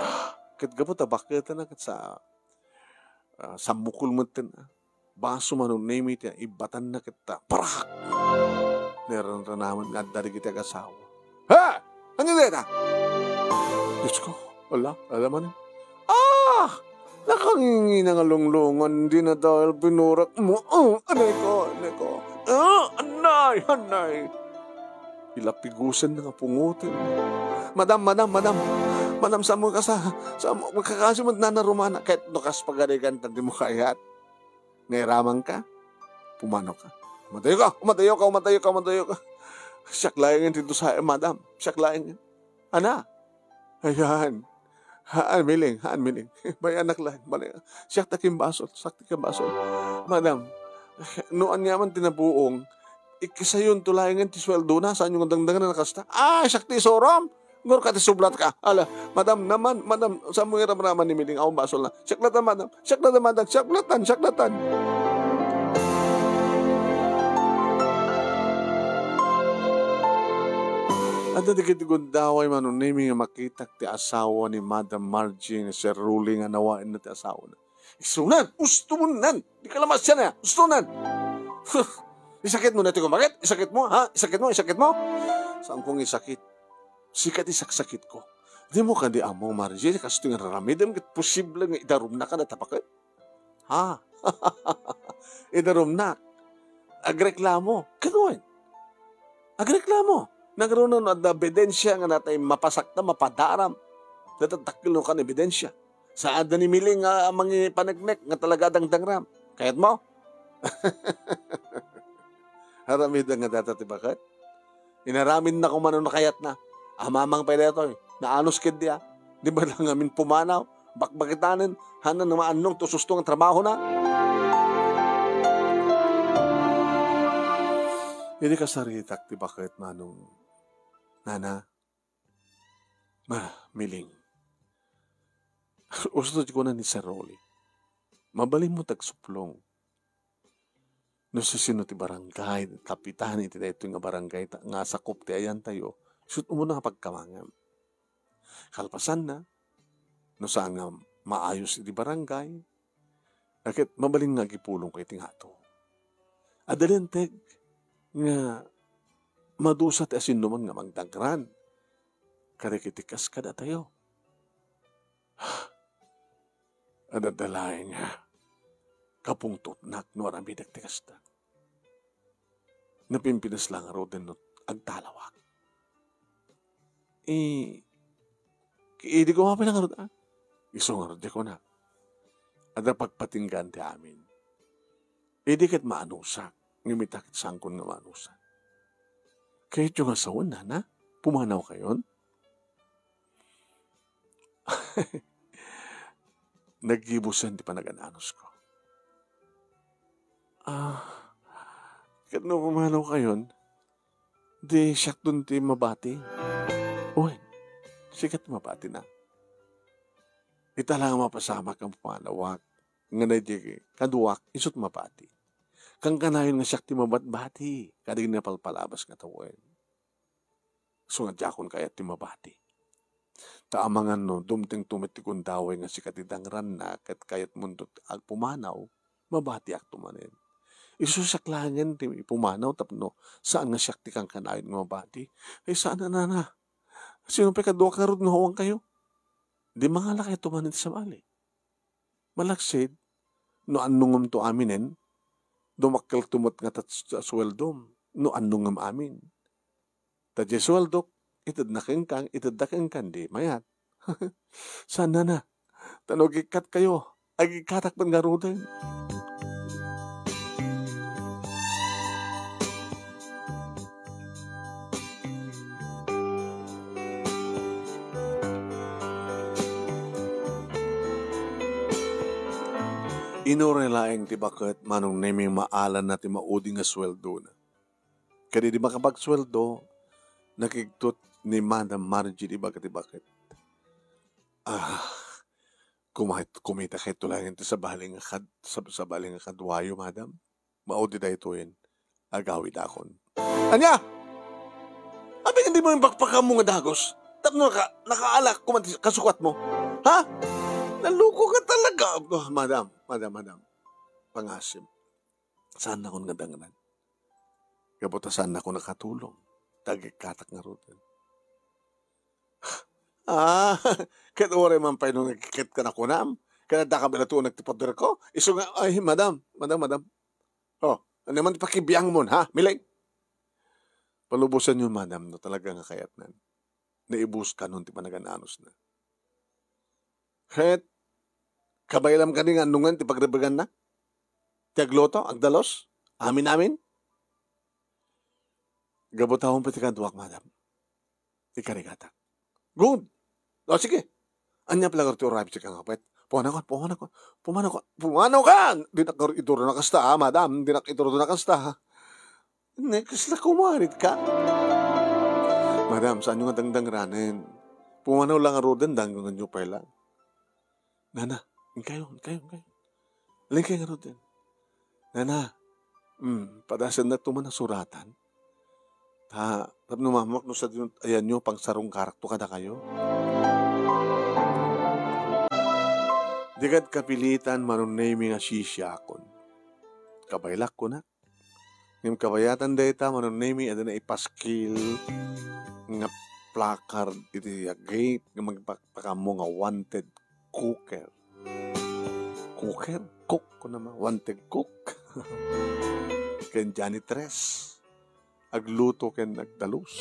Ah, ket gapu ta bakketanna ket sa, ah, sammukol metten, ah. Baso, Manong Nemi, ti ibbatanna ket ta, parak! Naranranaman nga adda dagiti agasawa. Ha? Ania dayta? Diyos ko, ala, ala manen. Ah! Nakangingina nga lunglungan, di na dahil binurak mo. Ah, anay ko, anay ko. Ah, anay, anay. Ilapigusan na nga pungoten. Madam, madam, madam. Madam, saan mo kasa-, saan mo, magkakasi mo, Nana Romana. Kahit no kas pagarigan, ta di mo kayat. Nga iraman ka, pumanaw ka. Umadayo ka, umadayo ka, umadayo ka, umadayo ka. Siak laeng ti dusa, eh, madam. Siak laeng. Ana? Ayan. Haan, Miling, haan, Miling. Bayanak laeng, bayanak. Siak ti kimbasol, siak ti kimbasol. Madam, no aniaman ti nabuong, ikisayonto laengen ti sueldona, saanyo nga dangdangan a kasta? Ah, siak ti isurom. Ngor ka ti sublat ka. Ala, madam, naman, madam, saan mo iramraman ni Miling? Awan basol na. Siak latan, madam. Siak latan, madam. Siak latan, siak latan. Adda dagiti gundaway, Manong Nemi, nga makitak ti asawa ni Madam Margie nga si Rolly nga nawaenna ti asawana. Isunan! Ustumonan! Di ka la masian, ah! Ustunan! Huh! Isakit mo na ti kumakit? Isakit mo, ha? Isakit mo? Isakit mo? Saan kong isakit? Sika ti saksakit ko. Di mo kadi ammo, Margie, kastoy nga raramidem, ket posible nga idarumnaka dayta baket? Ha? Idarumnak. Agreklamo. Ket wen? Agreklamo. Nangruna no adda ebidensia nga natay mapasakta, mapadaram. Dayta dakkel no kan ebidensia. Saan da ni Miling nga mangipaneknek nga talaga dangdangram. Kayat mo? Aramid nga dayta ti baket. Inaramidna koma no kayatna. Amamang pay daytoy. Naanus ketdi, a. Di ba lang amin pumanaw? Bakbakitanen. Haanna nga maannong ti ususto nga trabahona. Idi kasaritak ti baket, Manong. Nana, Ma, Miling. Usto ti kuna ni Sir Rolly. Mabalinmo ti agsuplong. No sisino ti barangay, kapitan iti daytoy nga barangay ta, nga sakup ti ayantayo, isut' umuna nga pagkamangam. Kalpasanna, no saan nga maayos iti barangay, ket mabalin nga agipulongka iti ngato. Adda linteg nga madusa ti asinnuman nga mangdangran kadagiti kas kadatayo. Adda laeng nga kapungtotnak no aramidek ti kasta. Napimpinas la ngaruden no agtalawak. Eh, idi ko mapila ngarud, ah? Isu ngarud, di ko na. Adda pagpatinggaan ti amin. Idi ket maanusak, ngem ita ket saankon nga maanusak. Kayatyo nga sawen, nana? Pumanaw kayon? Naggibusen ti panagan-anusko. Ah, ket no pumanaw kayon, di siakdon ti mabati. Wen, sika ti mabati na. Ita la nga mapasamak nga pumanawak, nga na di kaduak, isut' mabati. Kankanayon nga siak ti mabatbati, kadagiti napalpalabas nga tawen. Isu nga diakon kayat ti mabati. Ta amangan no, dumteng tumet ti gundaway nga sika ti dangranna, ket kayatmonto ti agpumanaw, mabatiakto manen. Isu siak laengen ti ipumanaw tapno saan nga siak ti kankanayon nga mabati. Ay, saan a nana. Sino pay kadua ngarud nga awankayo? Di mangalakayo manen ti sabali. Malaksid, no annongem to aminen, dumakkel to met nga ta, ta sueldom, no annongem amin. Ta diay sueldok, itedna kenka, itedda kenka, di mayat. Saan nana? Ta no agikkat kayo, agikkatak met ngaruden. Inuray laeng ti baket, Manong Nemi, maalanna ti maudi nga sueldona. Ket idi makapagsueldo, nakigtot ni Madam Margie ti baga ti baket. Ah, kumit-, kumita kayto laeng ti sabali nga kad-, sab-, sabali nga kaduayo, Madam. Maudi daytoyen. Agawidakon. Ania? Apay nga dimo imbakbakammo nga dagus? Tapno naka-, nakaalak koma ti kasukatmo? Ha? Naloko ka talaga. Ah, madam, madam, madam. Pangasim. Saannakon nga dangran. Gapu ta saannakon nakatulong. Ta agikkatak ngaruden. Ah, ket uray man pay no nagkikit ka na kunam. Ket adda ka bala tuon ti poderko. Isu nga, ay, madam, madam, madam. Oh, ania man ti pakibiangmon, ha, Miling? Palubosanyo, madam, no talaga nga kayatnan. Naibuskanon ti panagan-anosna. Ket, kabaylam kadi nga annongen ti pagrebeganna? Ti agluto, agdalus? Amin-amin? Gapu ta awan pay ti kaduak, madam. Ikarigatak. Good. O, sige. Ania pay la ngarud ti uray ti kangapet? Pumanawka, pumanawka, pumanawka, pumanawka! Dinak ngarud iturna kasta, ha, madam. Dinak iturna kasta, ha. Ne, kasla kumarit ka? Madam, saanyo nga dangdangranen? Pumanaw la ngaruden, dangdangenyo pay la. Nana, inkayo, inkayo, inkayo. Lingkay ngaruden. Nana, mm, padasennak to man a suratan. Ta, tapno mamak no sadino ayanyo, pangsarungkarakto kadakayo. Di kad kapilitan, Manong Nemi, nga sisiakon. Kabaylak, kunak. Ngem kabayatan dayta, Manong Nemi, adda naipaskil nga placard iti gate nga mangipakpakaammo nga wanted cooker. Cooker? Cook, kunam a, wanted cook. Ken janitress. Agluto ken agdalus.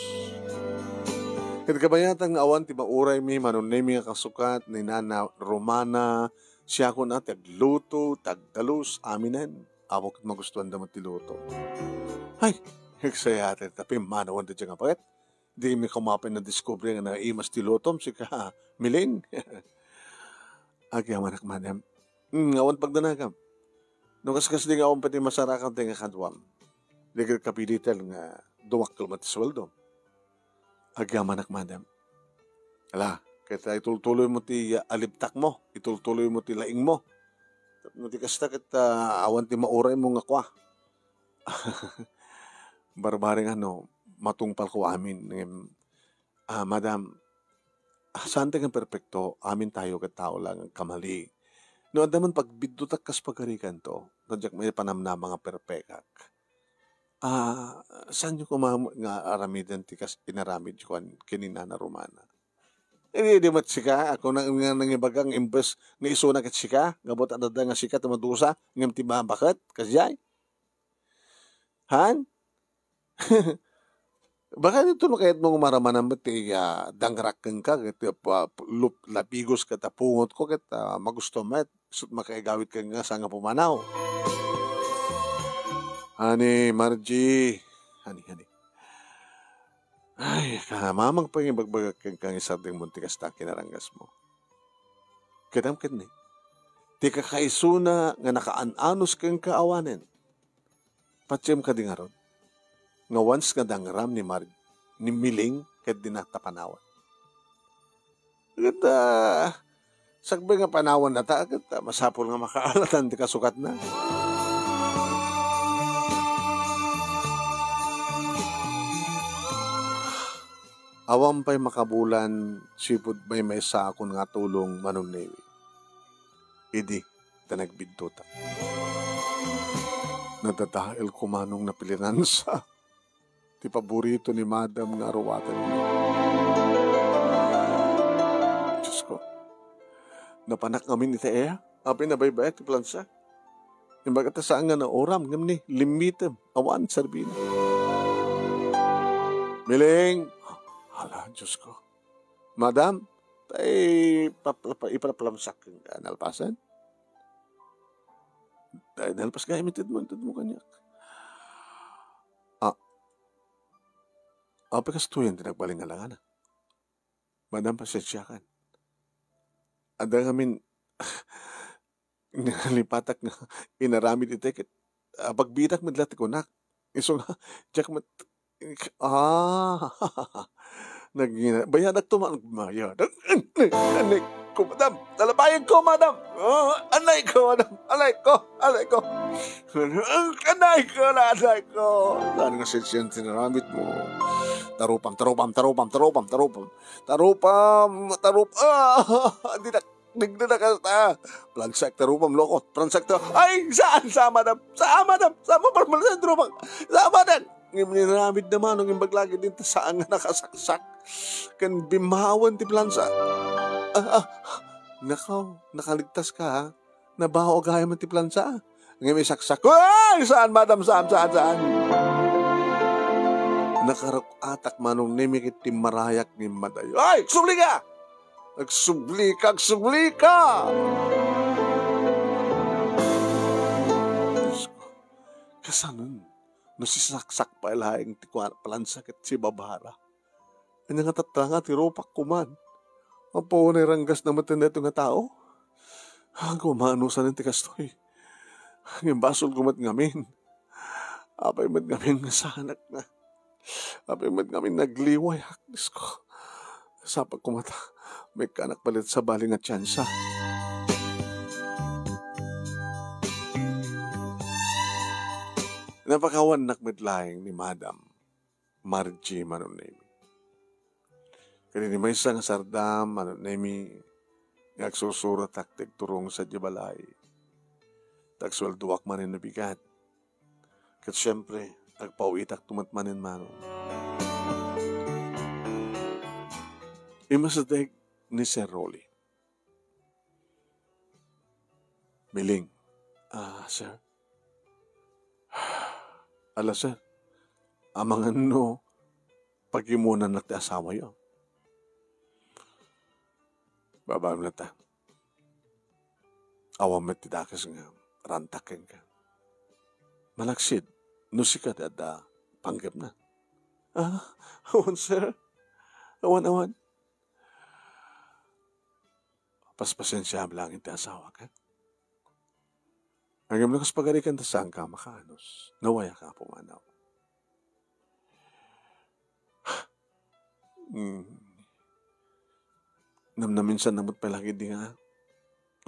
Ket kabayatan nga awan ti mauraymi, Manong Nemi, nga kasukat ni Nana Romana, siakon a ti agluto, ti agdalus, aminen. Apo ket magustuanda met ti luto. Hay, agsayaat ta pimmanawanda diay nga baket. Dimi koma pay nadiskubre nga naimas ti lutom, sika, Miling. Agyamanak, madam. Hmm, awan pagdanagam. No kaskasdi nga awan pay ti masarakan ti nga kaduam, di ket kapilitan nga dumakkel met ti sueldo. Agyamanak, madam. Ala, ket, ah, itultuloymo ti, ah, alibtakmo, itultuloymo ti laingmo. Tapno ti kasta ket, ah, awan ti mauraymo nga kua. Barbareng ano, matungpalko amin. Ngem, ah, madam, ah, saantayo nga perpekto, amintayo ket tao la nga agkamali. No adda man pagbiddutak kas pagariganto, no diak maipanamnama nga perpekak. Ah, saanyo koma nga aramiden ti kas inaramidko ken ni Nana Romana? Idi, di met sika, ako na nga nangibaga nga imbes nga isuna ket sika, gapu ta adda nga sika ti madusa, ngem ti mabaket, kasdiay? Han? Baka dito no kayat mo nga maramanan met ti, ah, dangrak kenka, ket, ah, pa-, lup-, lapigos ket, ah, pungotko ket, ah, magusto met, isut' makaigawid ken nga saan nga pumanaw. Honey, Margie. Honey, honey. Ay, kamamang pangibagbagak kenka nga isardengmon ti kasta a kinarangasmo. Kitam ketdi, ti kakaisuna nga nakaan-anos kenka awanen. Patiem kadi ngarud, nga once nga dangram ni Mar-, ni Miling ket dina ta panawan. Ket, ah, sakbay nga panawannata, ket, ah, masapul nga makaalatan ti kasukatna. Awan pay makabulan, sipud maymaysaakon nga tulong, Manong Nemi. Idi ta nagbidtotak. Nadadael ko manong napilinansa ti paborito ni Madam nga aruatenna. Diyos ko, napanak ngamin ita iya? Apay nabaybayak ti plansa? Imbag ta saan nga nauram, ngem ni limmitem, awan serbina. Miling! Ala, Diyos ko. Madam, tay pap-, pap-, ipalaplamsak ken nalpasan? Tay nalpas gayam, itedmo, itedmo kaniak. Ah, apay kastoyen ti nagbalingalangana? Madam, pasensiakan. Adda ngamin nalipatak nga inaramid iti ket, ah, pagbitak met la ti kunak. Isu nga, diak met, ah, nagngina-, bayadakto man, bayadak. Anay ko, madam. Talabayag ko, madam. Ah, anay ko, madam. Anay ko, anay ko. Anay ko, anay ko. Saan nga sensian tinaramid mo? Tarupam, tarupam, tarupam, tarupam, tarupam. Tarupam, tarup-, ah, di na Nagdadakas ta. Plansak ta rupam, lokot. Plansak ta. Ay, saan, saan, madam? Saan, madam? Saan mo parmalasan rupam? Saan, madam? Ngem inaramid na manong imbag lagi din ta saan nga nakasaksak. Ken bimmawen ti plansa. Ah, ah. Nakaw, nakaligtas ka, ha? Nabaho gayam ti plansa. Ngem isaksak. Ay, saan, madam? Saan, saan, saan? Nakaruk-atak manong Nemi ket timmarayak ngem madayo. Ay, subli ka! Agsubli ka, agsubli ka! Diyos ko, kasanon no sisaksak pay laeng ti kua-, plansa ket sibabara? Ania nga tattanga ti rupak kuman? Apo, nairanggas na met daytoy nga tao? Agko maanusan ti kastoy. Ngem basol ko met ngamin. Apay met ngamin nga sanak na. Apay met ngamin nagliwayak, Diyos ko. Sapag kumata, may kanak palit sabali nga tsansa. Napakawannak met laeng ni Madam Margie manong Nemi. Ken idi maysa nga sardam, manong Nemi, nga agsursuratak ti agturong sadiay balay. Ta agsueldoak manen no bigat. Ket siempre, agpaw-itak met manen manong. Immasideg ni Sir Rolly. Miling. Ah, sir? Ala, sir. Amangan no pagimonannak ti asawayo. Babaem latta. Awan met ti dakes nga rantak kenka. Malaksid, no sika ti adda panggepna. Ah, awan, sir. Awan, awan. Paspasensiaem laeng ti asawak, ha? Ngem no kas pagarikan ta saanka makaanus, nawayak, Apo Manaw. Hmm. Namnaminsan na met pay lang idi nga,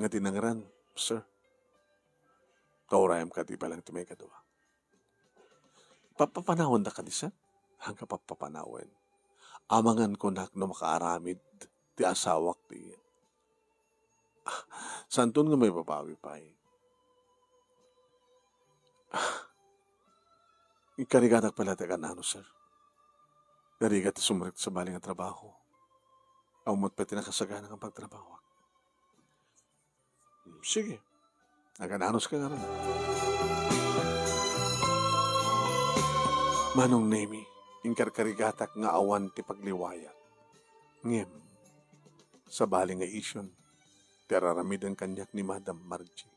nga tinangran, sir. Kaurayam kadi pay lang ti maikadua. Papapanawen da kadi, sir? Hangka papapanawen. Amangan kunak no makaaramid ti asawak ti, ah, santon nga maibabawi pay. Ah, inkarigatak pay la ti agan-ano, sir. Narigat ti sumrek ti sabali nga trabaho. Awan met pay ti nakasagana nga pagtrabawak. Sige. Agan-anos ka ngarud. Manong Nemi, inkarkarigatak nga awan ti pagliwayak. Ngem, sabali nga ision ti ar-aramiden kaniak ni Madam Margie.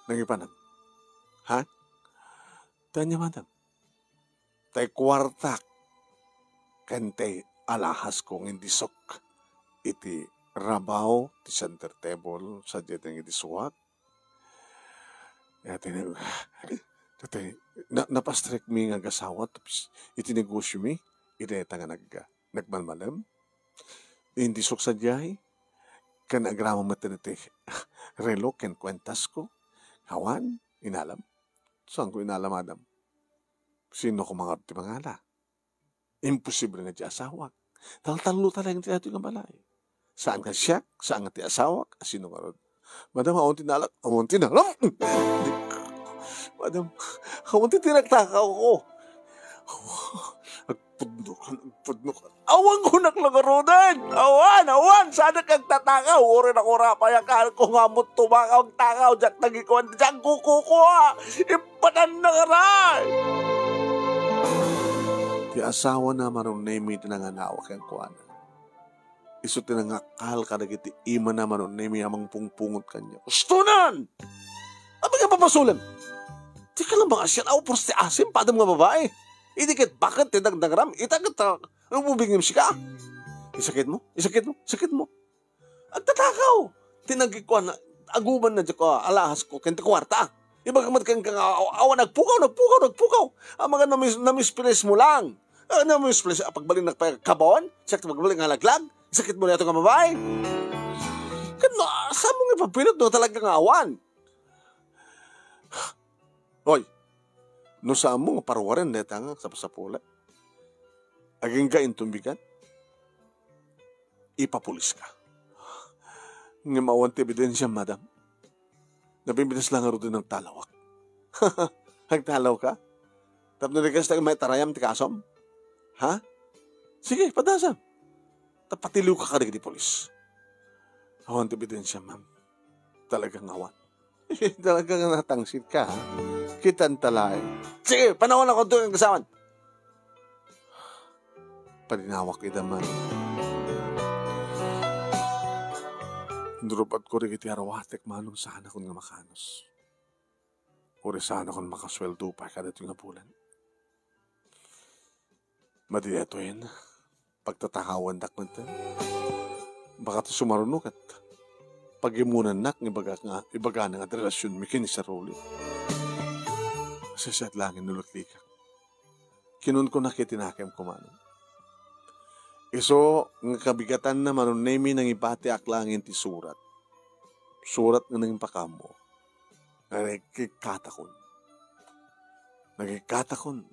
Nangipanan. Ha? Ti ania, Madam? Tay kuartak ken tay alahasko nga indisok iti rabaw ti center table sadiay ti nangidisuak. Iti nag-, iti na-, napastrekmi nga agasawa tapos iti negosiomi, iti dayta nga nag-, nagmalmalem. Indisok sadiay, ken agraman met iti relo ken kuentasko. Awan, inalam. Saanko inalam, Madam. Sino ko mangad ti mangala? Imposible nga ti asawak. Taltallo talaga ti daytoy nga balay. Saan nga siak, saan nga ti asawak, a sino ngarud? Madam, awan ti nalak, awan ti nalak. Madam, awan ti tinagtakaw ko. Agpudnokan, agpudnokan. Awan ko nak langaruden. Awan, awan, saan ka agtatakaw? Uri na kurapayak, ko nga mo tumakaw, agtakaw, diak nagikuan, diak kukukuha. Ipatanna ka ray! Ti asawana, Manong Nemi, ti nanganawa kenkuana. Isu ti nangakkal kadagiti imana, Manong Nemi, a mangpungpungot kaniak. Ustonan! Apay nga papasulem? Dika lang mangasian, aw, puros ti asim, padam nga babae. Idi ket baket ti dagdagram, ita ket, ah, ubingem sika. Isakit mo, isakit mo, isakit mo. Agtatakaw. Ti nagikuan, aguman na diak, ah, alahas ko, ken ti kuarta. Ibaga met kenka nga, aw-, awan, nagpukaw, nagpukaw, nagpukaw. Amaga namis-, namispilis mo lang. Ah, namispilis, ah, pagbalinnak pay kabawan, siak ti pagbalin nga laglag. Sakit mo na ito nga babae. Ken no, saan mo nga ipapilot no talaga nga awan? Oy, no saan mo nga paruaren dayta nga sapasapulek, agingga inton bigat, ipapulis ka. Ngem awan ti ebidensiam, madam. Napimpitas lang ngarud ti nagtalawak. Nagtalaw ka? Tapno di kasta maitarayam ti kasom? Ha? Sige, padasam. Ta patiliw ka kadagiti pulis. Awan ti ebidensiam, ma'am. Talagang awan. Talaga nga natangsit ka, ha? Kitan ta laeng. Sige, panawan ako ito ang kasawan. Paninawak ida man. Inrupat ko rigiti arwatek, Manong, saan akon nga makanus. Uri saan akon makasueldo pay kadatoy nga bulan. Madi daytoyen, pagtatakawandak metten. Baka ti sumaruno ket pagimunannak nga ibaga nga, ibagana nga ti relasionmi ken ni Sir Rolly. Sesat langin no luklikak. Kinunkunak iti nakemko, Manong. Isu nga kabigatanna, Manong Nemi, nangibatiak langin ti surat. Surat nga nangimpakaammo. Nga nagkikkatakon. Nagkikkatakon.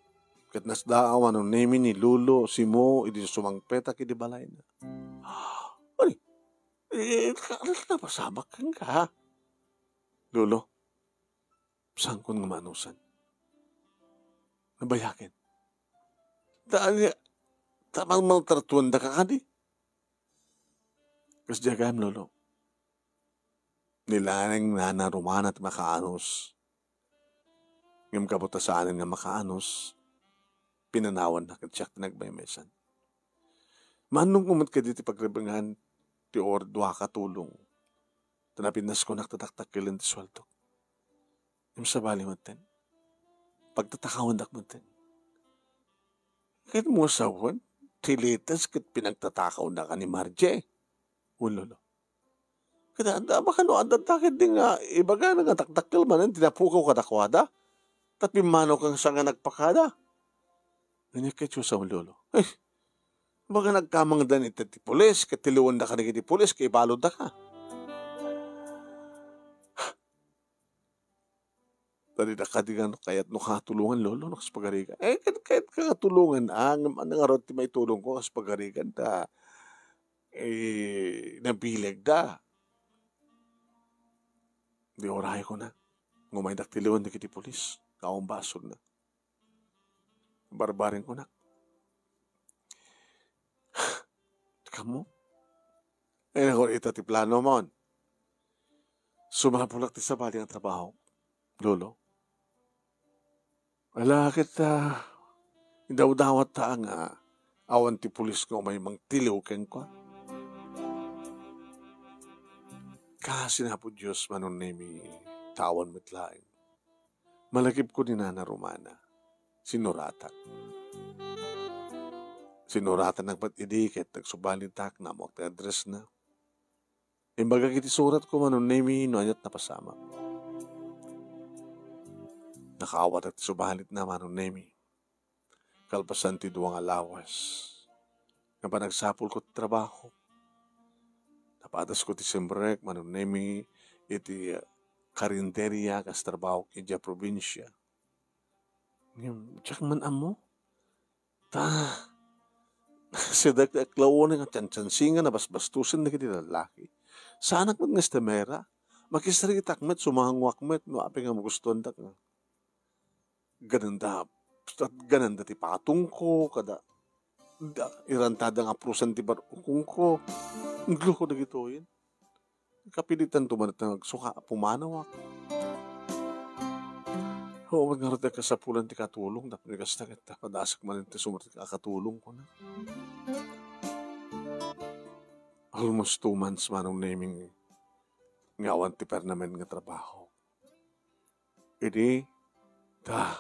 Ket nasdaaw, Manong Nemi, ni Lolo Simo idi sumangpetak idi balayna. Ay, eh, ka-, napasamak kenka, ha? Lolo, saankon nga maanusan. Nabayagen. Ta, ania, ta malmaltratuandaka kadi? Kasdiay gayam, Lolo. Ni laeng ni Nana Romana ti makaanus. Ngem gapu ta saanen nga makaanus, pinanawanna ket siak ti nagmaymaysan. Maannongko met kadi ti pagrebengan ti or-, dua ka tulong. Ta napinnaskonak ta dakdakkel ti sueldok. Ngem sabali metten, pagtatakawandak metten. Ket mo sawen, ti latest ket pinagtatakawnaka ni Marje. Wen, Lolo. Ket adda, baka no adda ta ket di nga ibagana nga dakdakkel manen ti napukaw kadakuada, ta pimmanawka sa nga nagpakada. Ania ket sa Lolo? Eh, baga nagkamangdan iti ti pulis, ket tiliwendaka dagiti pulis, ket ibaluddaka. Dadi da kadi nga no kayat no katulongan, Lolo, no kas pagarigan. Eh, ket kayat ka katulongan, ah, ngem ania ngarud ti maitulongko kas pagarigan ta, eh, nabilegda. Di urayko na. Ngumaydak ti liwen dagiti pulis. Kaon basolna. Barbarenko na. Kamo? Ay, naku, ita ti plano mon. Sumapulak ti sabali nga trabaho, Lolo. Ala, ket, ah, idawdawat ta nga awan ti pulis nga umay mangtiliw kenkuan. Kaasi na, Apo Dios, Manong Nemi, ta awan met laeng. Malagipko ni Nana Romana, sinuratak. Sinuratannak met idi ket nagsubalitak, naammoak ti address na. Imbagak iti suratko, Manong Nemi, no ania't napasamak. Nakaawatak ti subalit na, Manong Nemi. Kalpasan ti dua nga lawas nga panagsapulko ti trabaho, napadasko ti simrek, Manong Nemi, iti, ah, karinderia kas trabahok idiay probinsia. Ngem, diak man ammo. Ta, Sidak ti aklawon nga tiantiansingan a basbastusen dagiti lallaki. Saanak met nga estemera. Makisaritak met, sumangoak met, no apay nga magustuandak nga gananda, gananda ti patongko, kada da, irantada nga aprusan ti bar-ukongko. Nagluko dagitoyen. Kapilitan to man nga agsuka a pumanawak. Haan met ngarud ti kasapulan ti katulong, tapno kasta ket padasek manen ti sumrek a katulong, kuna. Almost two months, Manong Neming, nga awan ti permanent nga trabaho. Idi, ta,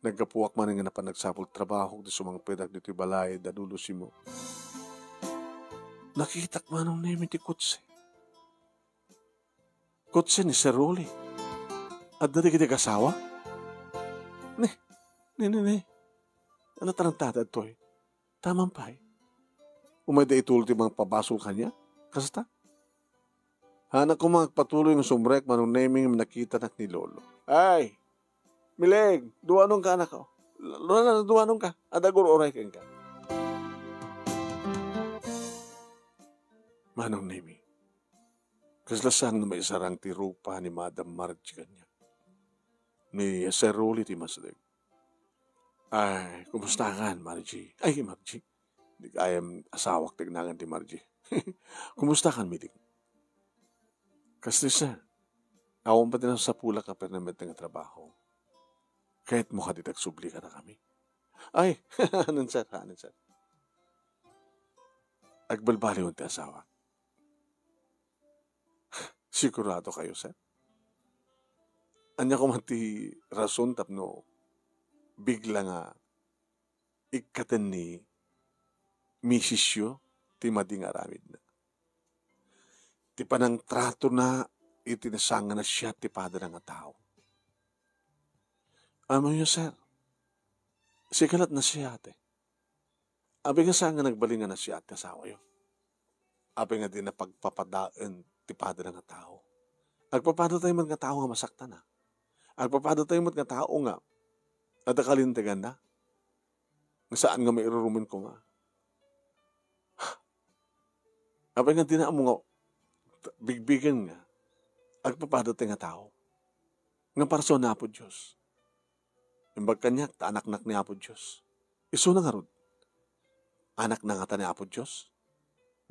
naggapuak manen nga napan nagsapul trabaho ti sumangpetak ditoy balay da Lolo Simo. Nakitak, Manong Neming, ti kotse. Kotse ni Sir Rolly. Adda dagiti asawa? Ne, ne, ne, ne. Ano tarantata ditoy? Taman pay. Umayda ituloy ti mangpabasol kaniak? Kasta? Haanak koma nga agpatuloy nga sumrek, Manong Neming, nakitanak ni Lolo. Ay! Miling, duanonka, anakko. Lolo, duanonka. Adda agur-uray kenka. Manong Neming, kasla saan nga maisarang ti rupa ni Madam Margie kaniak? Ni Sir Rolly ti masdek. Ay, kumustakan, Margie? Ay, Margie. Di gayam asawak ti agnangan ti Margie. Kumustakan, Miling? Kasta, sir. Awan pay ti nasapulak a permanent nga trabaho. Kayatmo kadi ti agsubli kadakami? Ay, haan, sir, haan, sir. Agbalbaliwen ti asawak. Sigurado kayo, sir? Ania koma ti rason tapno bigla nga ikkaten ni misisyo ti madi nga aramidna? Ti panangtratona iti nasangan a siat ti padana nga tao. Amoyo, sir, sika la't nasiate. Apay nga saan nga nagbalin nga nasiat ti asawayo? Apay nga dina pagpapadaen ti padana nga tao? Agpapadatayo met nga tao nga masaktan, a. Agpapadatayo met nga tao nga adda kalinteganna, nga saan nga mairurumen koma. Apay nga dina ammo nga bigbigen nga agpapadatayo nga tao nga parsua ni Apo Dios? Imbag kaniak ta anaknak ni Apo Dios. Isuna ngarud, anakna ngata ni Apo Dios?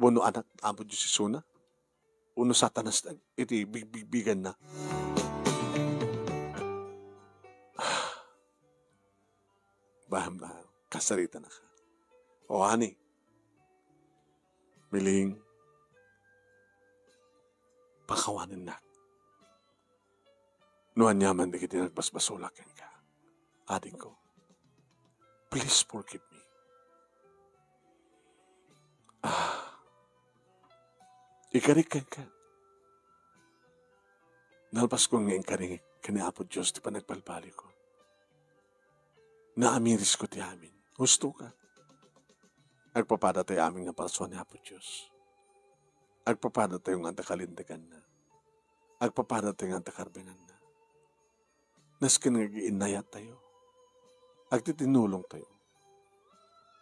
Wenno anak ti Apo Dios isuna? Wenno Satanas iti bigbigbiganna? Baham, baham. Kasaritanak. O, ani? Miling, pakawanennak no aniaman dagiti nagbasbasolak kenka, adingko. Please forgive me. Ah, ikarik kenka. Nalpaskon nga inkarik ken ni Apo Dios ti panagbalbaliko. Naamirisko ti amin. Husto ka. Agpapadatayo amin nga parsua ni Apo Dios. Agpapadatayo nga adda kalinteganna. Agpapadatayo nga adda karbenganna. Nasken nga agiinnayattayo, agtitinnulongtayo.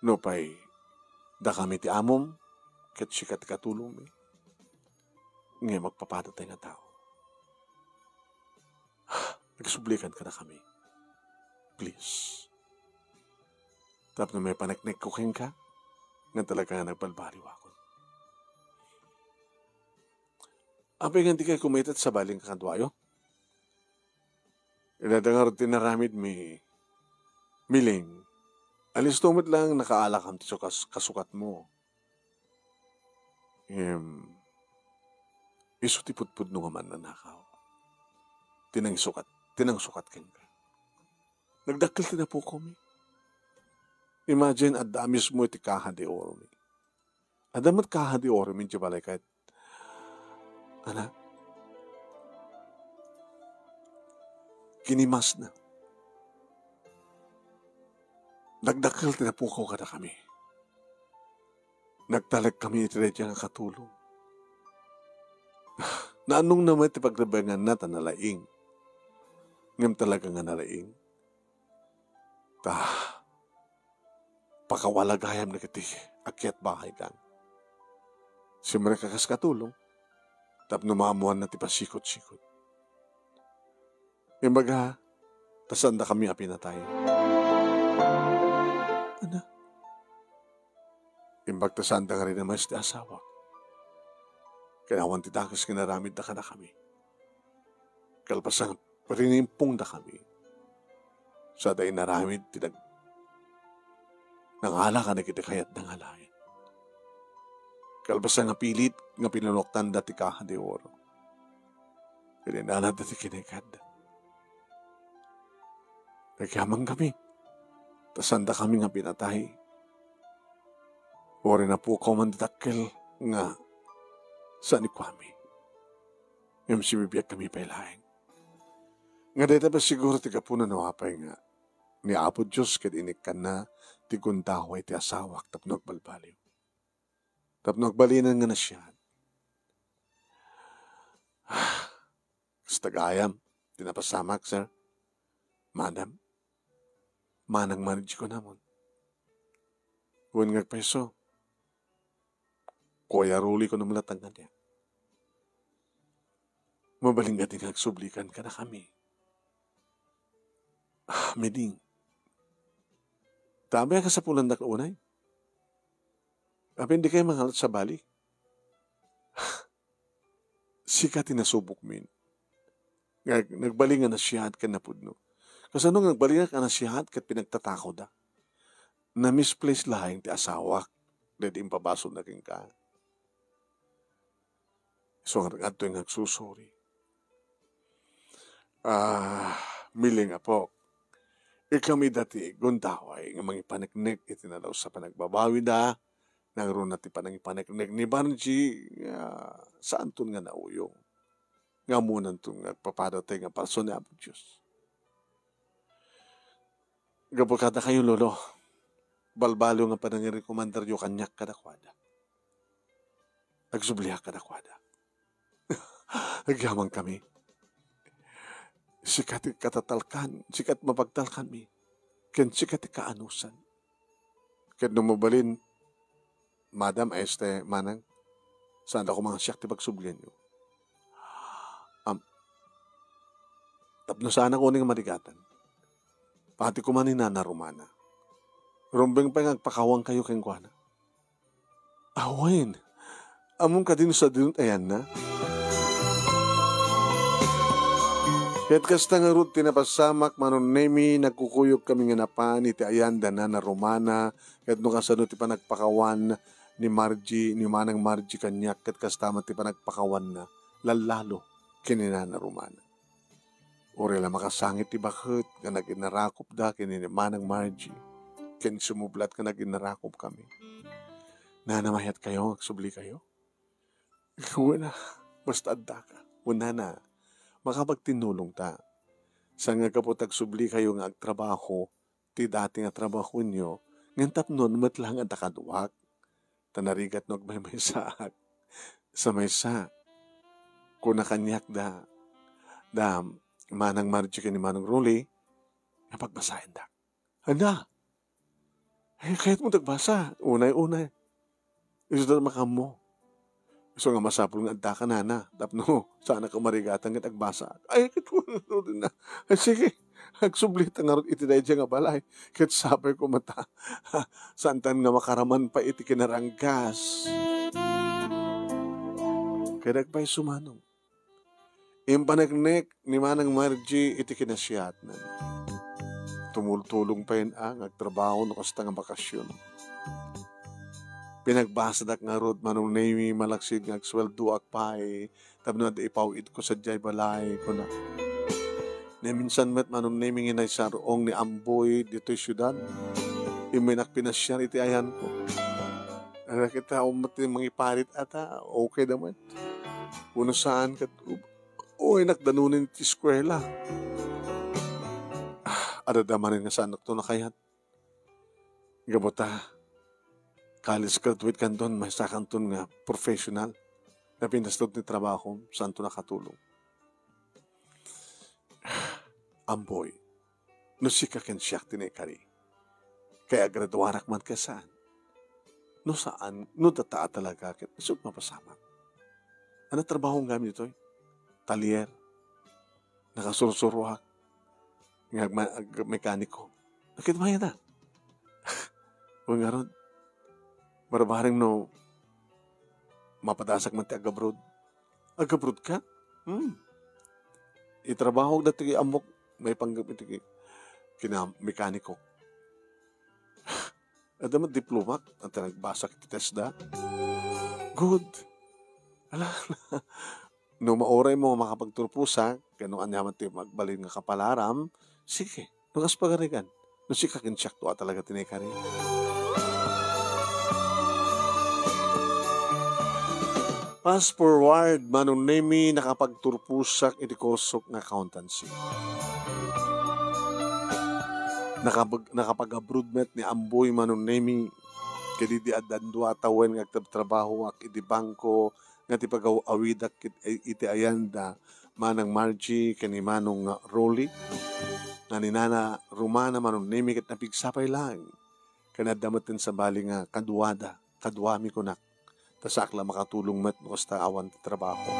Nupay dakami ti amom, ket sika ti katulongmi, ngem agpapadatay nga tao. Agsublikan kadakami. Please. Tapno maipaneknekko kenka, nga talaga nga nagbalbaliwakon. Apay nga dikay kumitat sa baling kakaduayo? Inadda ngarud ti inaramidmi, Miling. Alisto met lang nakaalakam ti sukas-, kasukatmo. Em, isu ti pudpudno nga mannanakaw. Ti nangisukat, ti nangsukat kenka. Nagdakkel ti napukomi. Imagine, adda mismo iti kaha de oromi. Adda met kaha de oromi idiay balay ket, anak, kinimasna. Nagdakkel ti napukaw kadakami. Nagtalek kami iti daydiay nga katulong. Naannongna met ti pagrebenganna ta nalaing. Ngem talaga nga nalaing. Ta, pakawala gayam dagiti akyat bahay lang. Simrek a kas katulong, tapno maammoanna ti pasikot-sikot. Imbaga, ta saandakami a pinatay. Ana? Imbag ta saanda ngarin a maysa ti asawak. Ken awan ti dakes nga inaramidda kadakami. Kalpasan, rinimpongdakami. Sada inaramid ti nag-, nangala kadagiti kayatda nga alaen. Kalpasan, napilit nga pinanuktanda ti kaha de oro. Ken inanadda ti kinekadda. Agyamankami, ta saandakami nga pinatay. Uray napukaw man ti dakkel nga saan ikuami. Ngem sibibiagkami pay laeng. Nga dayta pay siguro ti gapuna no apay nga ni Apo Dios ket inikkanna ti gundaway ti asawak tapno agbalbaliw. Tapno agbalinan nga nasiat. Kasta gayam ti napasamak, sir. Madam, manang Margie kunamon. Wen nga agpayso, Kuya Rolly kuno met latta nga ania. Mabalin nga di nga agsublikan kadakami. Ah, Meding. Tabi a kasapulandak unay. Apin di kayo mangalat sa bali. Sika ti nasubok min. Nga, nagbali nga nasiat ken napudno. Kasano nga nagbali nga nasiat ket pinagtatakoda? Na-misplace laeng ti asawak, daydi impabasol na kenka. Isu nga adtoy nga agsusuri. Ah, Miling apok, ikami dati gundaway nga mangipaneknek iti nadaus a panagbabawida, nangruna ti panangipaneknek ni Margie nga saanton nga nauyong. Nga ammonanton nga agpapadatay nga parso ni Apo Dios. Gapu kadakayo, Lolo, balbaliw nga panangirikomandaryo kaniak kadakuada. Agsubliak kadakuada. Agyamankami. Sika ti katatalkan, sika ti mapagtalkanmi, ken sika ti kaanusan. Ket no mabalin, Madam, este, Manang, saanda koma nga siak ti pagsublianyo. Am, tapno saanak unay nga marigatan, pati koma ni Nana Romana. Rumbeng pay nga agpakawankayo kenkuana. Awen, ammom kadi no sadino ti ayanna? Ket kasta ngarud ti napasamak, Manong Nemi, nagkukuyogkami nga napan iti ayan da Nana Romana, ket no kasano ti panagpakawan ni Margie, ni Manang Margie kaniak, ket kasta met ti panagpakawanna, lallalo, ken ni Nana Romana. Uray la makasangit ti baket nga naginarakupda ken ni Manang Margie, ken sumublat nga naginarakupkami. Nana, mayatkayo nga agsublikayo? Wen a, basta addaka. Wen, Nana, makapagtinnulongta. Saan nga gapu ta agsublikayo nga agtrabaho ti dati nga trabahoenyo, ngem tapno met laeng adda kaduak. Ta narigat no agmaymaysaak. Sa maysa, kuna kaniak da, da Manang Margie ken ni Manong Rolly, nga pagbasaendak. Ania? Ay, kayatmo ti agbasa. Unay, unay. Isu da makammo. Isu nga masapul nga addaka, Nana, tapno saanak a marigatan ket agbasa. Ay, ket kunana. Ay, sige. Agsubli ta ngarud iti daydiay nga balay. Ket sapay koma ta saantan nga makaraman pay iti kinaranggas. Ket agpayso, Manong. Impaneknek ni Manang Margie iti kinasiatna. Tumultulong pay nga agtrabaho no kasta nga bakasion. Pinagbasadak ngarud, Manong Nemi, malaksid nga agsueldoak pay tapno adda ipaw-itko sadiay balay, kuna. Naminsan met, Manong Nemi, nga naisar-ong ni Amboy ditoy siudad. Immaynak pinasiar iti ayanko. Ania, kita, um, met mangiparit ata, okay da met. Wenno saan ket, u-, uwaynak danunen ti eskuela. Ah, adda manen nga saanakto nakayat. Gapu ta, college graduate kanton, maysakanton nga professional. Napinasdut ni trabaho, saanto nakatulong. Amboy, no sika ken siak ti naikari, kay agraduarak man ket saan. No saan, no data a talaga, ket isut' mapasamak. Ano trabaho nga ditoy? Talyer. Nakasursuroak. Nga agma-, ag-, mekaniko. Nakit mo yata? O nga ron, barbareng no mapadasak man ti agabroad. Agabroad ka? Hmm. Itrabaho dati ammok, maipanggep iti ki-, kina-, mekaniko. Adda met diplomak, anta nagbasak iti TESDA. Good. Ala, no mauray mo nga makapagturposak, ken no ania man ti agbalin nga kapalaram, sige, no kas pagarigan. No sika ken siak to a talaga ti naikari. Fast forward, Manong Nemi, nakapagturposak iti kursok nga accountancy. Nakabag-, nakapag-abroad met ni Amboy, Manong Nemi, ket idi addan dua a tawen nga agtrabtrabahoak iti bangko nga ti pagaw-awidak ket, iti ayan da Manang Margie ken ni Manong Rolly, nga ni Nana Romana, Manong Nemi, ket napigsa pay laeng. Ken adda met ti sabali nga kaduada, kaduami kunak. Ta saak la makatulong met no kasta awan ti trabaho.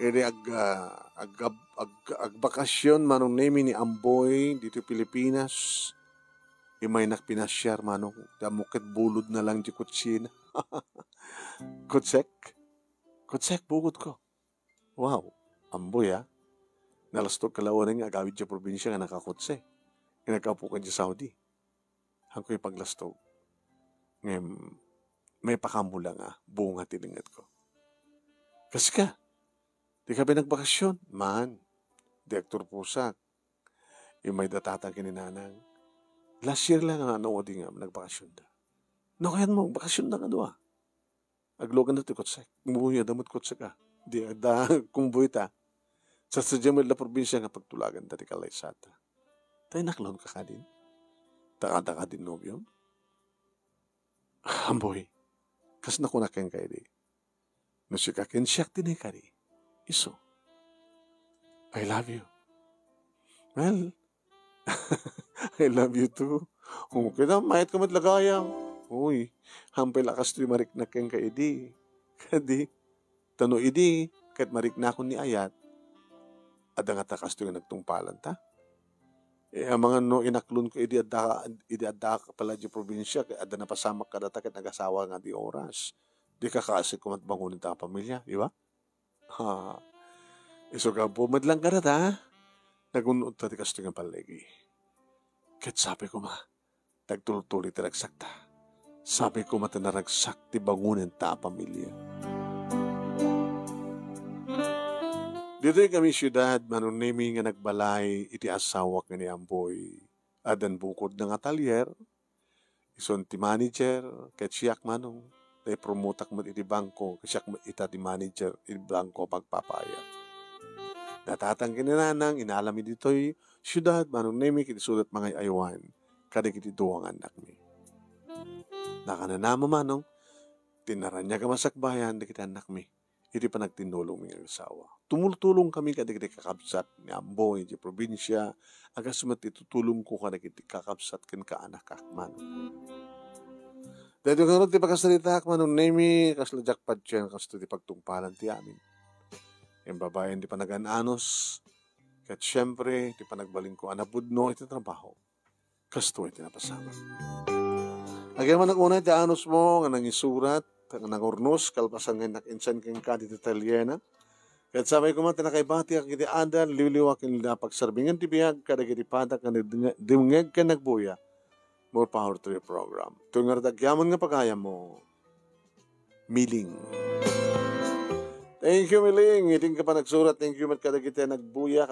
Iri ag-, ah, ag-, ag-, agbakasyon, Manong Nemi, ni Amboy ditoy Pilipinas, imaynak pinasiar, Manong. Ti ammok ket bulod na lang di kutsina. Kutsek? Kutsek, bukod ko. Wow, Amboy, ah. Nalastog ka laeng nga agawid ti probinsia nga nakakutse. Nga nagkaupo ka di Saudi. Hanko ipaglastog. Ngem, maipakammo la nga bunga ti lingedko. Kas ka, di ka pinagbakasyon? Man, di agturposak. Immay da tatang ken ni nanang. Last year la nga ano, di nga nagbakasyon da. No, kayat mo, bakasyon da nga dua. Aglugan da ti kutsek. Umuy, adda met kutsek, ah. Di, adda, kumbuy ta. Sa, sa Jamil la probinsia nga pagtulagan da ti kalaysata. Tay naklon ka kadin? Ta, adda kadin nobiom? Amboy, kas nakunak kenka idi. No sika ken siak ti naikari, isu. I love you. Well, I love you too. Kung kita, mayat ka met lagayam. Uy, hampay la kastoy mariknak kenka idi. Kadi, ta no idi, ket mariknakon ni ayat, adda nga ta kastoy nga nagtungpalan ta. Eh, amangan no inaklon ko idi adda, idi adda ka pala di probinsia, ket adda napasamak kadata ket nagasawa nga di oras. Di ka kaasi kumat bangonen ta a pamilya, di ba? Ha. Isu gapu met lang kadata, nagun-od ta ti kastoy nga balligi. Ket sabi ko ma, nagtultuli ti ragsakta. Sabi ko ma, ta naragsak ti bangonen ta a pamilya. Ditoy kami siudad, Manong Nemi, nga nagbalay iti asawak nga ni Amboy. Addan bukod nga atalier, isun ti manager, ket siak, Manong, naipromotak met iti bangko, ket siak met ita ti manager iti bangko a pagpapayam. Natatang ken ni nanang, inalami ditoy siudad, Manong Nemi, ket isuda ti mangay-aywan kadagiti dua nga annakmi. Nakananama, Manong, ti naraniag a masakbayan dagiti annakmi iti panagtinnulongmi nga asawa. Tumultulongkami kadagiti kakabsat ni Amboy iti probinsia, a kas met ti tutulongko kadagiti kakabsat ken kaanakak, Manong. Daytoy ngarud ti pakasaritaak, Manong Nemi, kasla diak patien kastoy ti pagtungpalan ti amin. Imbabaen ti panagan-anus, ket siempre, ti panagbalinko a napudno iti trabaho. Kastoy ti napasamak. Agyamanak unay ti anusmo nga nangisurat, nga nangurnos, kalpasan nga innak-insan kenka ditoy ataliena. Ket sapay koma ti nakaibatiak iti adal, liwliwa ken linapak, sarbingen ti biag kadagiti padak nga nagdenge-, dumngeg ken nagbuya. More power to your program. Itoy ngarud agyaman nga pagayammo. Miling. Thank you, Miling. Iti ka panagsurat, thank you met kadagiti nagbuya.